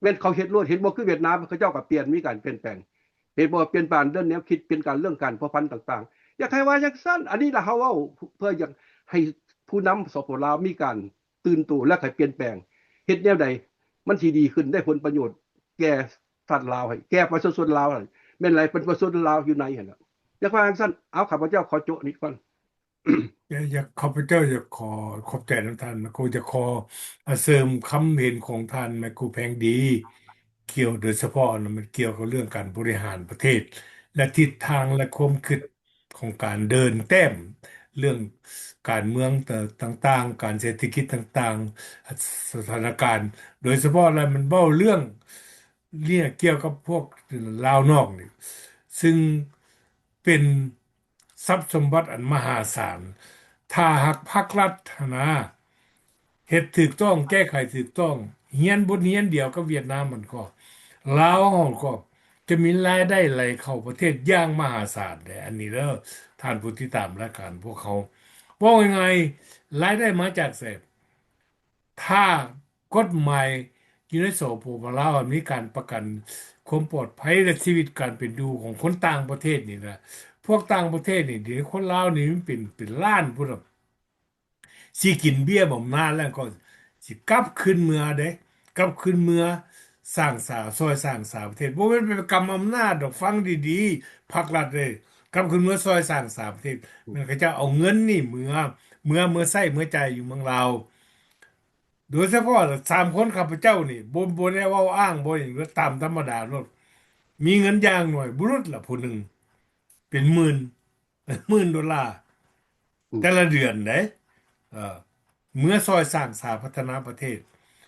ແມ່ນເຂົາເຮັດໂລດ ເຫັນບໍ່ ຄືຫວຽດນາມ ເຂົາເຈົ້າກໍປ່ຽນ ມີການປ່ຽນແປງ ເຫັນບໍ່ ປ່ຽນການເລື່ອງແນວຄິດ ປ່ຽນການເລື່ອງການພົວພັນຕ່າງໆ. ຢາກໃຫ້ວ່າຈັ່ງຊັ້ນ ອັນນີ້ລະເຮົາເວົ້າເພື່ອຢາກໃຫ້ຜູ້ນຳ ສປປ ລາວ ມີການຕື່ນໂຕ ແລະ ໃຫ້ປ່ຽນແປງ ເຮັດແນວໃດມັນຊິດີຂຶ້ນ ໄດ້ຜົນປະໂຫຍດແກ່ຊາດລາວ ໃຫ້ແກ່ປະຊາຊົນລາວ ໃຫ້ແມ່ນຫຼາຍ ເປັນປະຊາຊົນລາວຢູ່ໃນຫັ້ນນະ. ຢາກວ່າຈັ່ງຊັ້ນ. ເອົາ ຂ້າພະເຈົ້າຂໍໂຈະນີ້ກ່ອນ. ຢາກ ຢາກ ຂ້າພະເຈົ້າຢາກຂໍຂອບໃຈນຳທ່ານ ແລະ ກໍຢາກຂໍ ອາ ເສີມຄຳເຫັນຂອງທ່ານ ແມັກກູ ແພງດີ ກ່ຽວ ໂດຍສະເພາະນະ ມັນກ່ຽວກັບເລື່ອງການບໍລິຫານປະເທດ ແລະ ທິດທາງ ແລະ ຄວາມຄິດຂອງການເດີນແຕ້ມ ເລື່ອງການເມືອງ ຕ- ຕ່າງໆ ການເສດຖະກິດຕ່າງໆ ສະຖານະການ ໂດຍສະເພາະແລ້ວມັນເວົ້າເລື່ອງ ເລື່ອງກ່ຽວກັບພວກລາວນອກນີ້ ຊຶ່ງເປັນ ຊັບສົມບັດອັນມະຫາສານ. ຖ້າຫາກພາກລັດຫັ້ນນາ ເຮັດຖືກຕ້ອງ ແກ້ໄຂຖືກຕ້ອງ ຮຽນບົດຮຽນດຽວກັບຫວຽດນາມຫັ້ນກໍ ລາວເຮົາກໍຈະມີລາຍໄດ້ໄຫຼເຂົ້າປະເທດຢ່າງມະຫາສານເດ້. ອັນນີ້ເດີ ທ່ານຜູ້ຕິດຕາມລາຍການພວກເຮົາ ເວົ້າງ່າຍໆ ລາຍໄດ້ມາຈາກໃສ? ຖ້າ ກົດໝາຍຢູ່ໃນ ສປປ ລາວ ມີການປະກັນຄວາມປອດໄພ ແລະ ຊີວິດການເປັນຢູ່ຂອງຄົນຕ່າງປະເທດນີ້ນະ ພວກຕ່າງປະເທດນີ້ ດຽວນີ້ຄົນລາວນີ້ມັນເປັນ ເປັນລ້ານພຸ້ນນະ ຊິກິນເບ້ຍບຳນານແລ້ວກໍຊິກັບຄືນເມືອເດ້ ກັບຄືນເມືອສ້າງສາ ຊ່ອຍສ້າງສາປະເທດ ບໍ່ແມ່ນໄປກຳອຳນາດດອກ. ຟັງດີໆ ພັກລັດເອີຍ ກັບຄືນເມືອຊ່ອຍສ້າງສາປະເທດ ແມ່ນເຂົາເຈົ້າເອົາເງິນນີ້ເມືອ ເມືອ ເມືອໃຊ້ເມືອຈ່າຍຢູ່ເມືອງລາວ. ໂດຍສະເພາະສາມຄົນຂ້າພະເຈົ້ານີ້ ບໍ່ ບໍ່ໄດ້ເວົ້າອ້າງບໍ່ຫຍັງ ຕາມທຳມະດາໂລດ ມີເງິນຢ່າງໜ້ອຍບຸລຸດລະຜູ້ໜຶ່ງ ເປັນໝື່ນ ໝື່ນໂດລາ ອືມ ແຕ່ລະເດືອນເດ້ ເອີ ເມືອຊ່ອຍສ້າງສາພັດທະນາປະເທດ.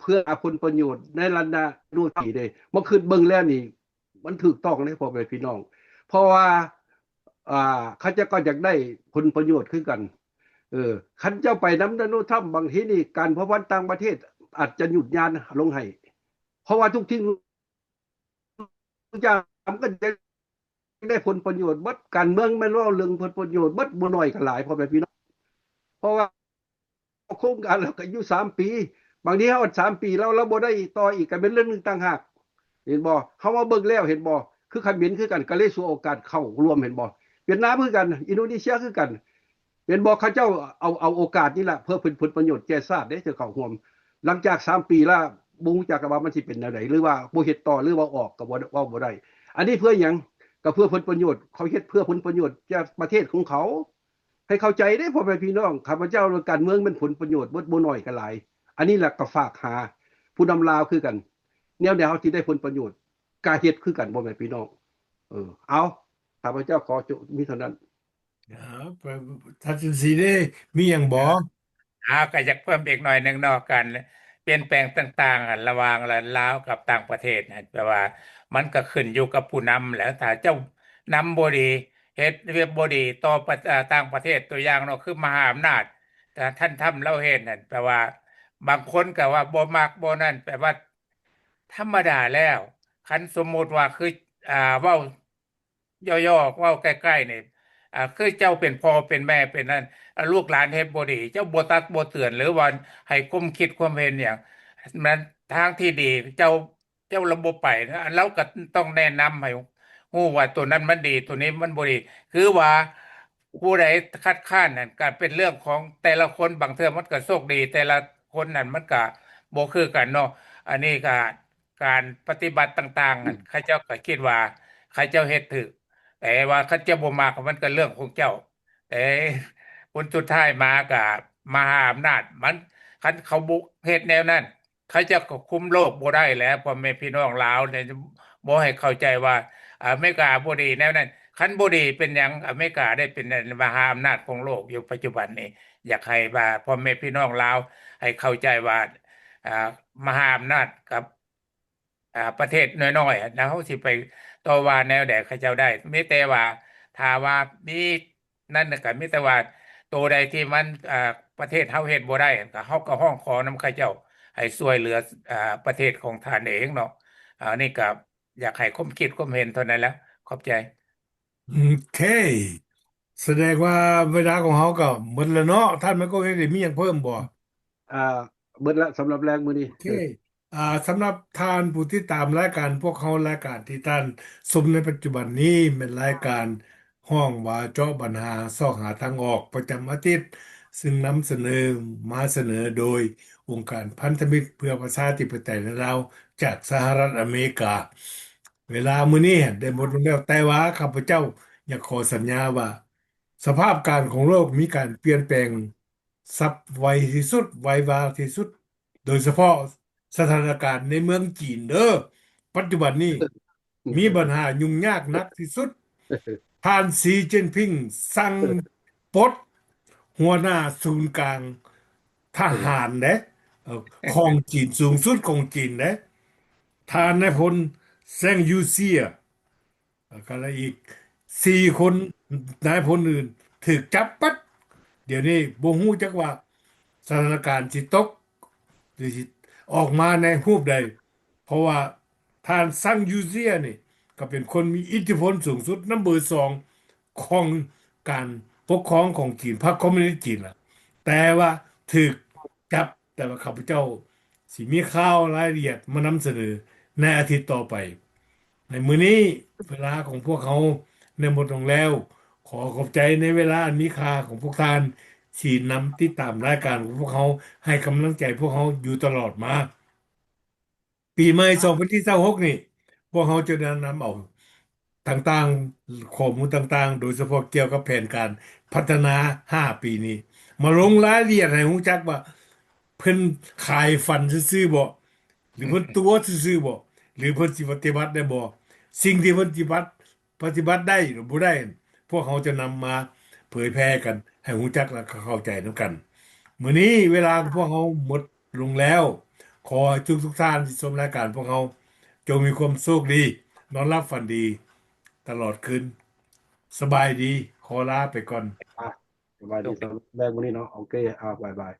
ເພື່ອຫາຜົນປະໂຫຍດໃນລະຍະໂນທີເດ້. ມາຄິດເບິ່ງແລ້ວນີ້ ມັນຖືກຕ້ອງເດ້ພໍ່ແມ່ພີ່ນ້ອງ ເພາະວ່າ ອ່າ ເຂົາເຈົ້າກໍຢາກໄດ້ຜົນປະໂຫຍດຄືກັນ. ເອີ ຄັນເຈົ້າໄປນຳໂດນັລ ທຣຳ ບາງທີນີ້ການພົວພັນຕ່າງປະເທດອາດຈະຢຸດຍານລົງໃຫ້ ເພາະວ່າທຸກສິ່ງ ທຸກຢ່າງມັນກໍໄດ້ ໄດ້ຜົນປະໂຫຍດເບິດ. ການເມືອງແມ່ນເວົ້າເລື່ອງຜົນປະໂຫຍດເບິດ ບໍ່ໜ້ອຍກໍຫຼາຍ ພໍ່ແມ່ພີ່ນ້ອງ ເພາະວ່າໂຄງການລາວກໍຢູ່ສາມປີ ບາງທີເຮົາສາມປີ ລາວ ລາວບໍ່ໄດ້ຕໍ່ອີກ ກໍເປັນເລື່ອງໜຶ່ງຕ່າງຫາກ ເຫັນບໍ່? ເຮົາມາເບິ່ງແລ້ວ ເຫັນບໍ່? ຄືຂະເໝນຄືກັນ ກໍເລີຍສວຍໂອກາດເຂົ້າຮ່ວມ ເຫັນບໍ່? ຫວຽດນາມຄືກັນ ອິນໂດເນເຊຍຄືກັນ ເຫັນບໍ່? ເຂົາເຈົ້າເອົາ ເອົາໂອກາດນີ້ລະ ເພື່ອເປັນຜົນປະໂຫຍດແກ່ຊາດເດ້ ຈະເຂົ້າຮ່ວມ. ຫຼັງຈາກສາມປີລະ ບໍ່ຮູ້ຈັກວ່າມັນຊິເປັນແນວໃດ ຫຼືວ່າບໍ່ເຮັດຕໍ່ ຫຼືວ່າອອກ ກໍບໍ່ ເວົ້າບໍ່ໄດ້. ອັນນີ້ເພື່ອຫຍັງ? ກໍເພື່ອຜົນປະໂຫຍດ ເຂົາເຮັດເພື່ອຜົນປະໂຫຍດແກ່ປະເທດຂອງເຂົາ. ໃຫ້ເຂົ້າໃຈເດ້ພໍ່ແມ່ພີ່ນ້ອງ ຂ້າພະເຈົ້າ ການເມືອງແມ່ນຜົນປະໂຫຍດເບິດ ບໍ່ໜ້ອຍກໍຫຼາຍ. ອັນນີ້ລະກໍຝາກຫາຜູ້ນຳລາວຄືກັນ ແນວໃດເຮົາຊິໄດ້ຜົນປະໂຫຍດ ກໍເຮັດຄືກັນ ພໍ່ແມ່ພີ່ນ້ອງ. ເອີ ເອົາ ຂ້າພະເຈົ້າຂໍຈົບມີເທົ່ານັ້ນ. ເອີ ທ່ານຈັນສີເດ ມີຫຍັງບໍ່? ອາ ກໍຢາກເພີ່ມອີກໜ້ອຍໜຶ່ງເນາະ ການປ່ຽນແປງຕ່າງໆ ລະຫວ່າງລາວກັບຕ່າງປະເທດ ແປວ່າມັນກໍຂຶ້ນຢູ່ກັບຜູ້ນຳແຫຼະ. ຖ້າເຈົ້ານຳບໍ່ດີ ເຮັດວຽກບໍ່ດີຕໍ່ປະ ຕ່າງປະເທດ ຕົວຢ່າງເນາະ ຄືມະຫາອຳນາດ ທ່ານທຳລາວເຮັດນັ້ນ ແປວ່າບາງຄົນກໍວ່າບໍ່ມັກບໍ່ນັ້ນ ແປວ່າທຳມະດາແລ້ວ ຄັນສົມມຸດວ່າ ຄື ອາ ເວົ້າ ຫຍໍ້ໆ ເວົ້າໃກ້ໆ ນີ້ ອາ ຄືເຈົ້າເປັນພໍ່ເປັນແມ່ເປັນນັ້ນ ອາ ລູກຫຼານເຮັດບໍ່ດີ ເຈົ້າບໍ່ຕັກບໍ່ເຕືອນ ຫຼືວ່າໃຫ້ຄວາມຄິດຄວາມເຫັນຫຍັງ ແມ່ນທາງທີ່ດີ ເຈົ້າ ເຈົ້າລະບໍ່ໄປ ລາວກໍຕ້ອງແນະນຳໃຫ້ຮູ້ວ່າໂຕນັ້ນມັນດີ ໂຕນີ້ມັນບໍ່ດີ ຄືວ່າຜູ້ໃດຄັດຄ້ານນັ້ນ ກໍເປັນເລື່ອງຂອງແຕ່ລະຄົນ ບາງເທື່ອມັນກໍໂຊກດີ ແຕ່ລະຄົນນັ້ນມັນກໍບໍ່ຄືກັນເນາະ. ອັນນີ້ກໍ ການປະຕິບັດຕ່າງໆ ອືມ ເຂົາເຈົ້າກໍຄິດວ່າເຂົາເຈົ້າເຮັດຖືກ ແຕ່ວ່າເຂົາເຈົ້າບໍ່ມັກ ມັນກໍເລື່ອງຂອງເຈົ້າ. ແຕ່ຜົນສຸດທ້າຍມາກໍມະຫາອຳນາດ ມັນ ຄັນເຂົາບໍ່ເຮັດແນວນັ້ນ ເຂົາເຈົ້າກໍຄຸມໂລກບໍ່ໄດ້ແຫຼະ ພໍ່ແມ່ພີ່ນ້ອງລາວນີ້ ບໍ່ໃຫ້ເຂົ້າໃຈວ່າອາເມລິກາບໍ່ດີແນວນັ້ນ. ຄັນບໍ່ດີເປັນຫຍັງ ອາເມລິກາໄດ້ເປັນມະຫາອຳນາດຂອງໂລກຢູ່ປັດຈຸບັນນີ້. ຢາກໃຫ້ວ່າພໍ່ແມ່ພີ່ນ້ອງລາວໃຫ້ເຂົ້າໃຈວ່າ ອາ ມະຫາອຳນາດກັບ ອາ ປະເທດນ້ອຍໆ ແລ້ວເຮົາຊິໄປຕໍ່ວ່າແນວໃດເຂົາເຈົ້າໄດ້ ມີແຕ່ວ່າ ຖ້າວ່າມີນັ້ນກໍມີແຕ່ວ່າ ໂຕໃດທີ່ມັນ ອາ ປະເທດເຮົາເຮັດບໍ່ໄດ້ ກໍເຮົາກໍຮ້ອງຂໍນຳເຂົາເຈົ້າໃຫ້ຊ່ວຍເຫຼືອ ອາ ປະເທດຂອງທ່ານເອງເນາະ. ອັນນີ້ກໍຢາກໃຫ້ຄວາມຄິດຄວາມເຫັນເທົ່ານັ້ນແຫຼະ. ຂອບໃຈ. ໂອເຄ ສະແດງວ່າເວລາຂອງເຮົາກໍໝົດແລ້ວເນາະ. ທ່ານໄມໂຄເຮດ ມີຫຍັງເພີ່ມບໍ່? ອ່າ ເບິດລະສຳລັບແລງມື້ນີ້. ໂອເຄ ອ່າ ສຳລັບທ່ານຜູ້ຕິດຕາມລາຍການພວກເຮົາ, ລາຍການທີ່ທ່ານຊົມໃນປັດຈຸບັນນີ້ແມ່ນລາຍການຮ້ອງວ່າເຈາະບັນຫາຊອກຫາທາງອອກ ປະຈຳອາທິດ, ຊຶ່ງນຳສະເໜີ ມາສະເໜີໂດຍອົງການພັນທະມິດເພື່ອປະຊາທິປະໄຕໃນລາວ ຈາກສະຫະລັດອາເມລິກາ. ເວລາມື້ນີ້ໄດ້ໝົດລົງແລ້ວ, ແຕ່ວ່າຂ້າພະເຈົ້າຢາກຂໍສັນຍາວ່າ ສະພາບການຂອງໂລກມີການປ່ຽນແປງສັບໄວທີ່ສຸດ, ໄວວາທີ່ສຸດ, ໂດຍສະເພາະສະຖານະການໃນເມືອງຈີນເດີ. ປັດຈຸບັນນີ້ມີບັນຫາຫຍຸ້ງຍາກໜັກທີ່ສຸດ. ທ່ານ ສີ ຈິ້ນຜິງ ສັ່ງປົດຫົວໜ້າສູນກາງທະຫານເດ້, ເອີ ຂອງຈີນ, ສູງສຸດຂອງຈີນເດ້. ທ່ານນາຍພົນ ແຊງ ຢູເຊຍ ແລ້ວກໍອີກສີ່ຄົນ ນາຍພົນອື່ນຖືກຈັບປັດ. ດຽວນີ້ບໍ່ຮູ້ຈັກວ່າສະຖານະການຊິຕົກ ຫຼືຊິອອກມາໃນຮູບໃດ, ເພາະວ່າທ່ານ ຊາງ ຢູເຊຍ ນີ້ກໍເປັນຄົນມີອິດທິພົນສູງສຸດ ນຳເບີສອງຂອງການປົກຄອງຂອງຈີນ, ພັກຄອມມູນິດຈີນລະ, ແຕ່ວ່າຖືກຈັບ. ແຕ່ວ່າຂ້າພະເຈົ້າຊິມີຂ່າວລາຍລະອຽດມານຳສະເໜີໃນອາທິດຕໍ່ໄປ. ໃນມື້ນີ້ເວລາຂອງພວກເຮົາໄດ້ໝົດລົງແລ້ວ. ຂໍຂອບໃຈໃນເວລາອັນມີຄ່າຂອງພວກທ່ານທີ່ນຳຕິດຕາມລາຍການຂອງພວກເຮົາ, ໃຫ້ກຳລັງໃຈພວກເຮົາຢູ່ຕະຫຼອດມາ. ປີໃໝ່ສອງພັນຊາວຫົກນີ້ ພວກເຮົາຈະໄດ້ນຳເອົາຕ່າງໆ ຂໍ້ມູນຕ່າງໆ ໂດຍສະເພາະກ່ຽວກັບແຜນການພັດທະນາຫ້າປີນີ້ ມາລົງລາຍລະອຽດໃຫ້ຮູ້ຈັກວ່າ ເພິ່ນຂາຍຝັນຊື່ໆບໍ ຫຼືເພິ່ນຕົວະຊື່ໆບໍ ຫຼືເພິ່ນຊິປະຕິບັດໄດ້ບໍ? ສິ່ງທີ່ເພິ່ນປະຕິບັດ ປະຕິບັດໄດ້ຫຼືບໍ່ໄດ້ ພວກເຮົາຈະນຳມາເຜີຍແຜ່ກັນໃຫ້ຮູ້ຈັກ ແລະ ເຂົ້າໃຈນຳກັນ. ມື້ນີ້ເວລາຂອງພວກເຮົາໝົດລົງແລ້ວ. ຂໍໃຫ້ທຸກໆທ່ານທີ່ຊົມລາຍການພວກເຮົາ ຈົ່ງມີຄວາມໂຊກດີ, ນອນຫຼັບຝັນດີຕະຫຼອດຄືນ. ສະບາຍດີ, ຂໍລາໄປກ່ອນ. ສະບາຍດີ ສຳລັບແລງມື້ນີ້ເນາະ. ໂອເຄ ອ່າ ບາຍບາຍ.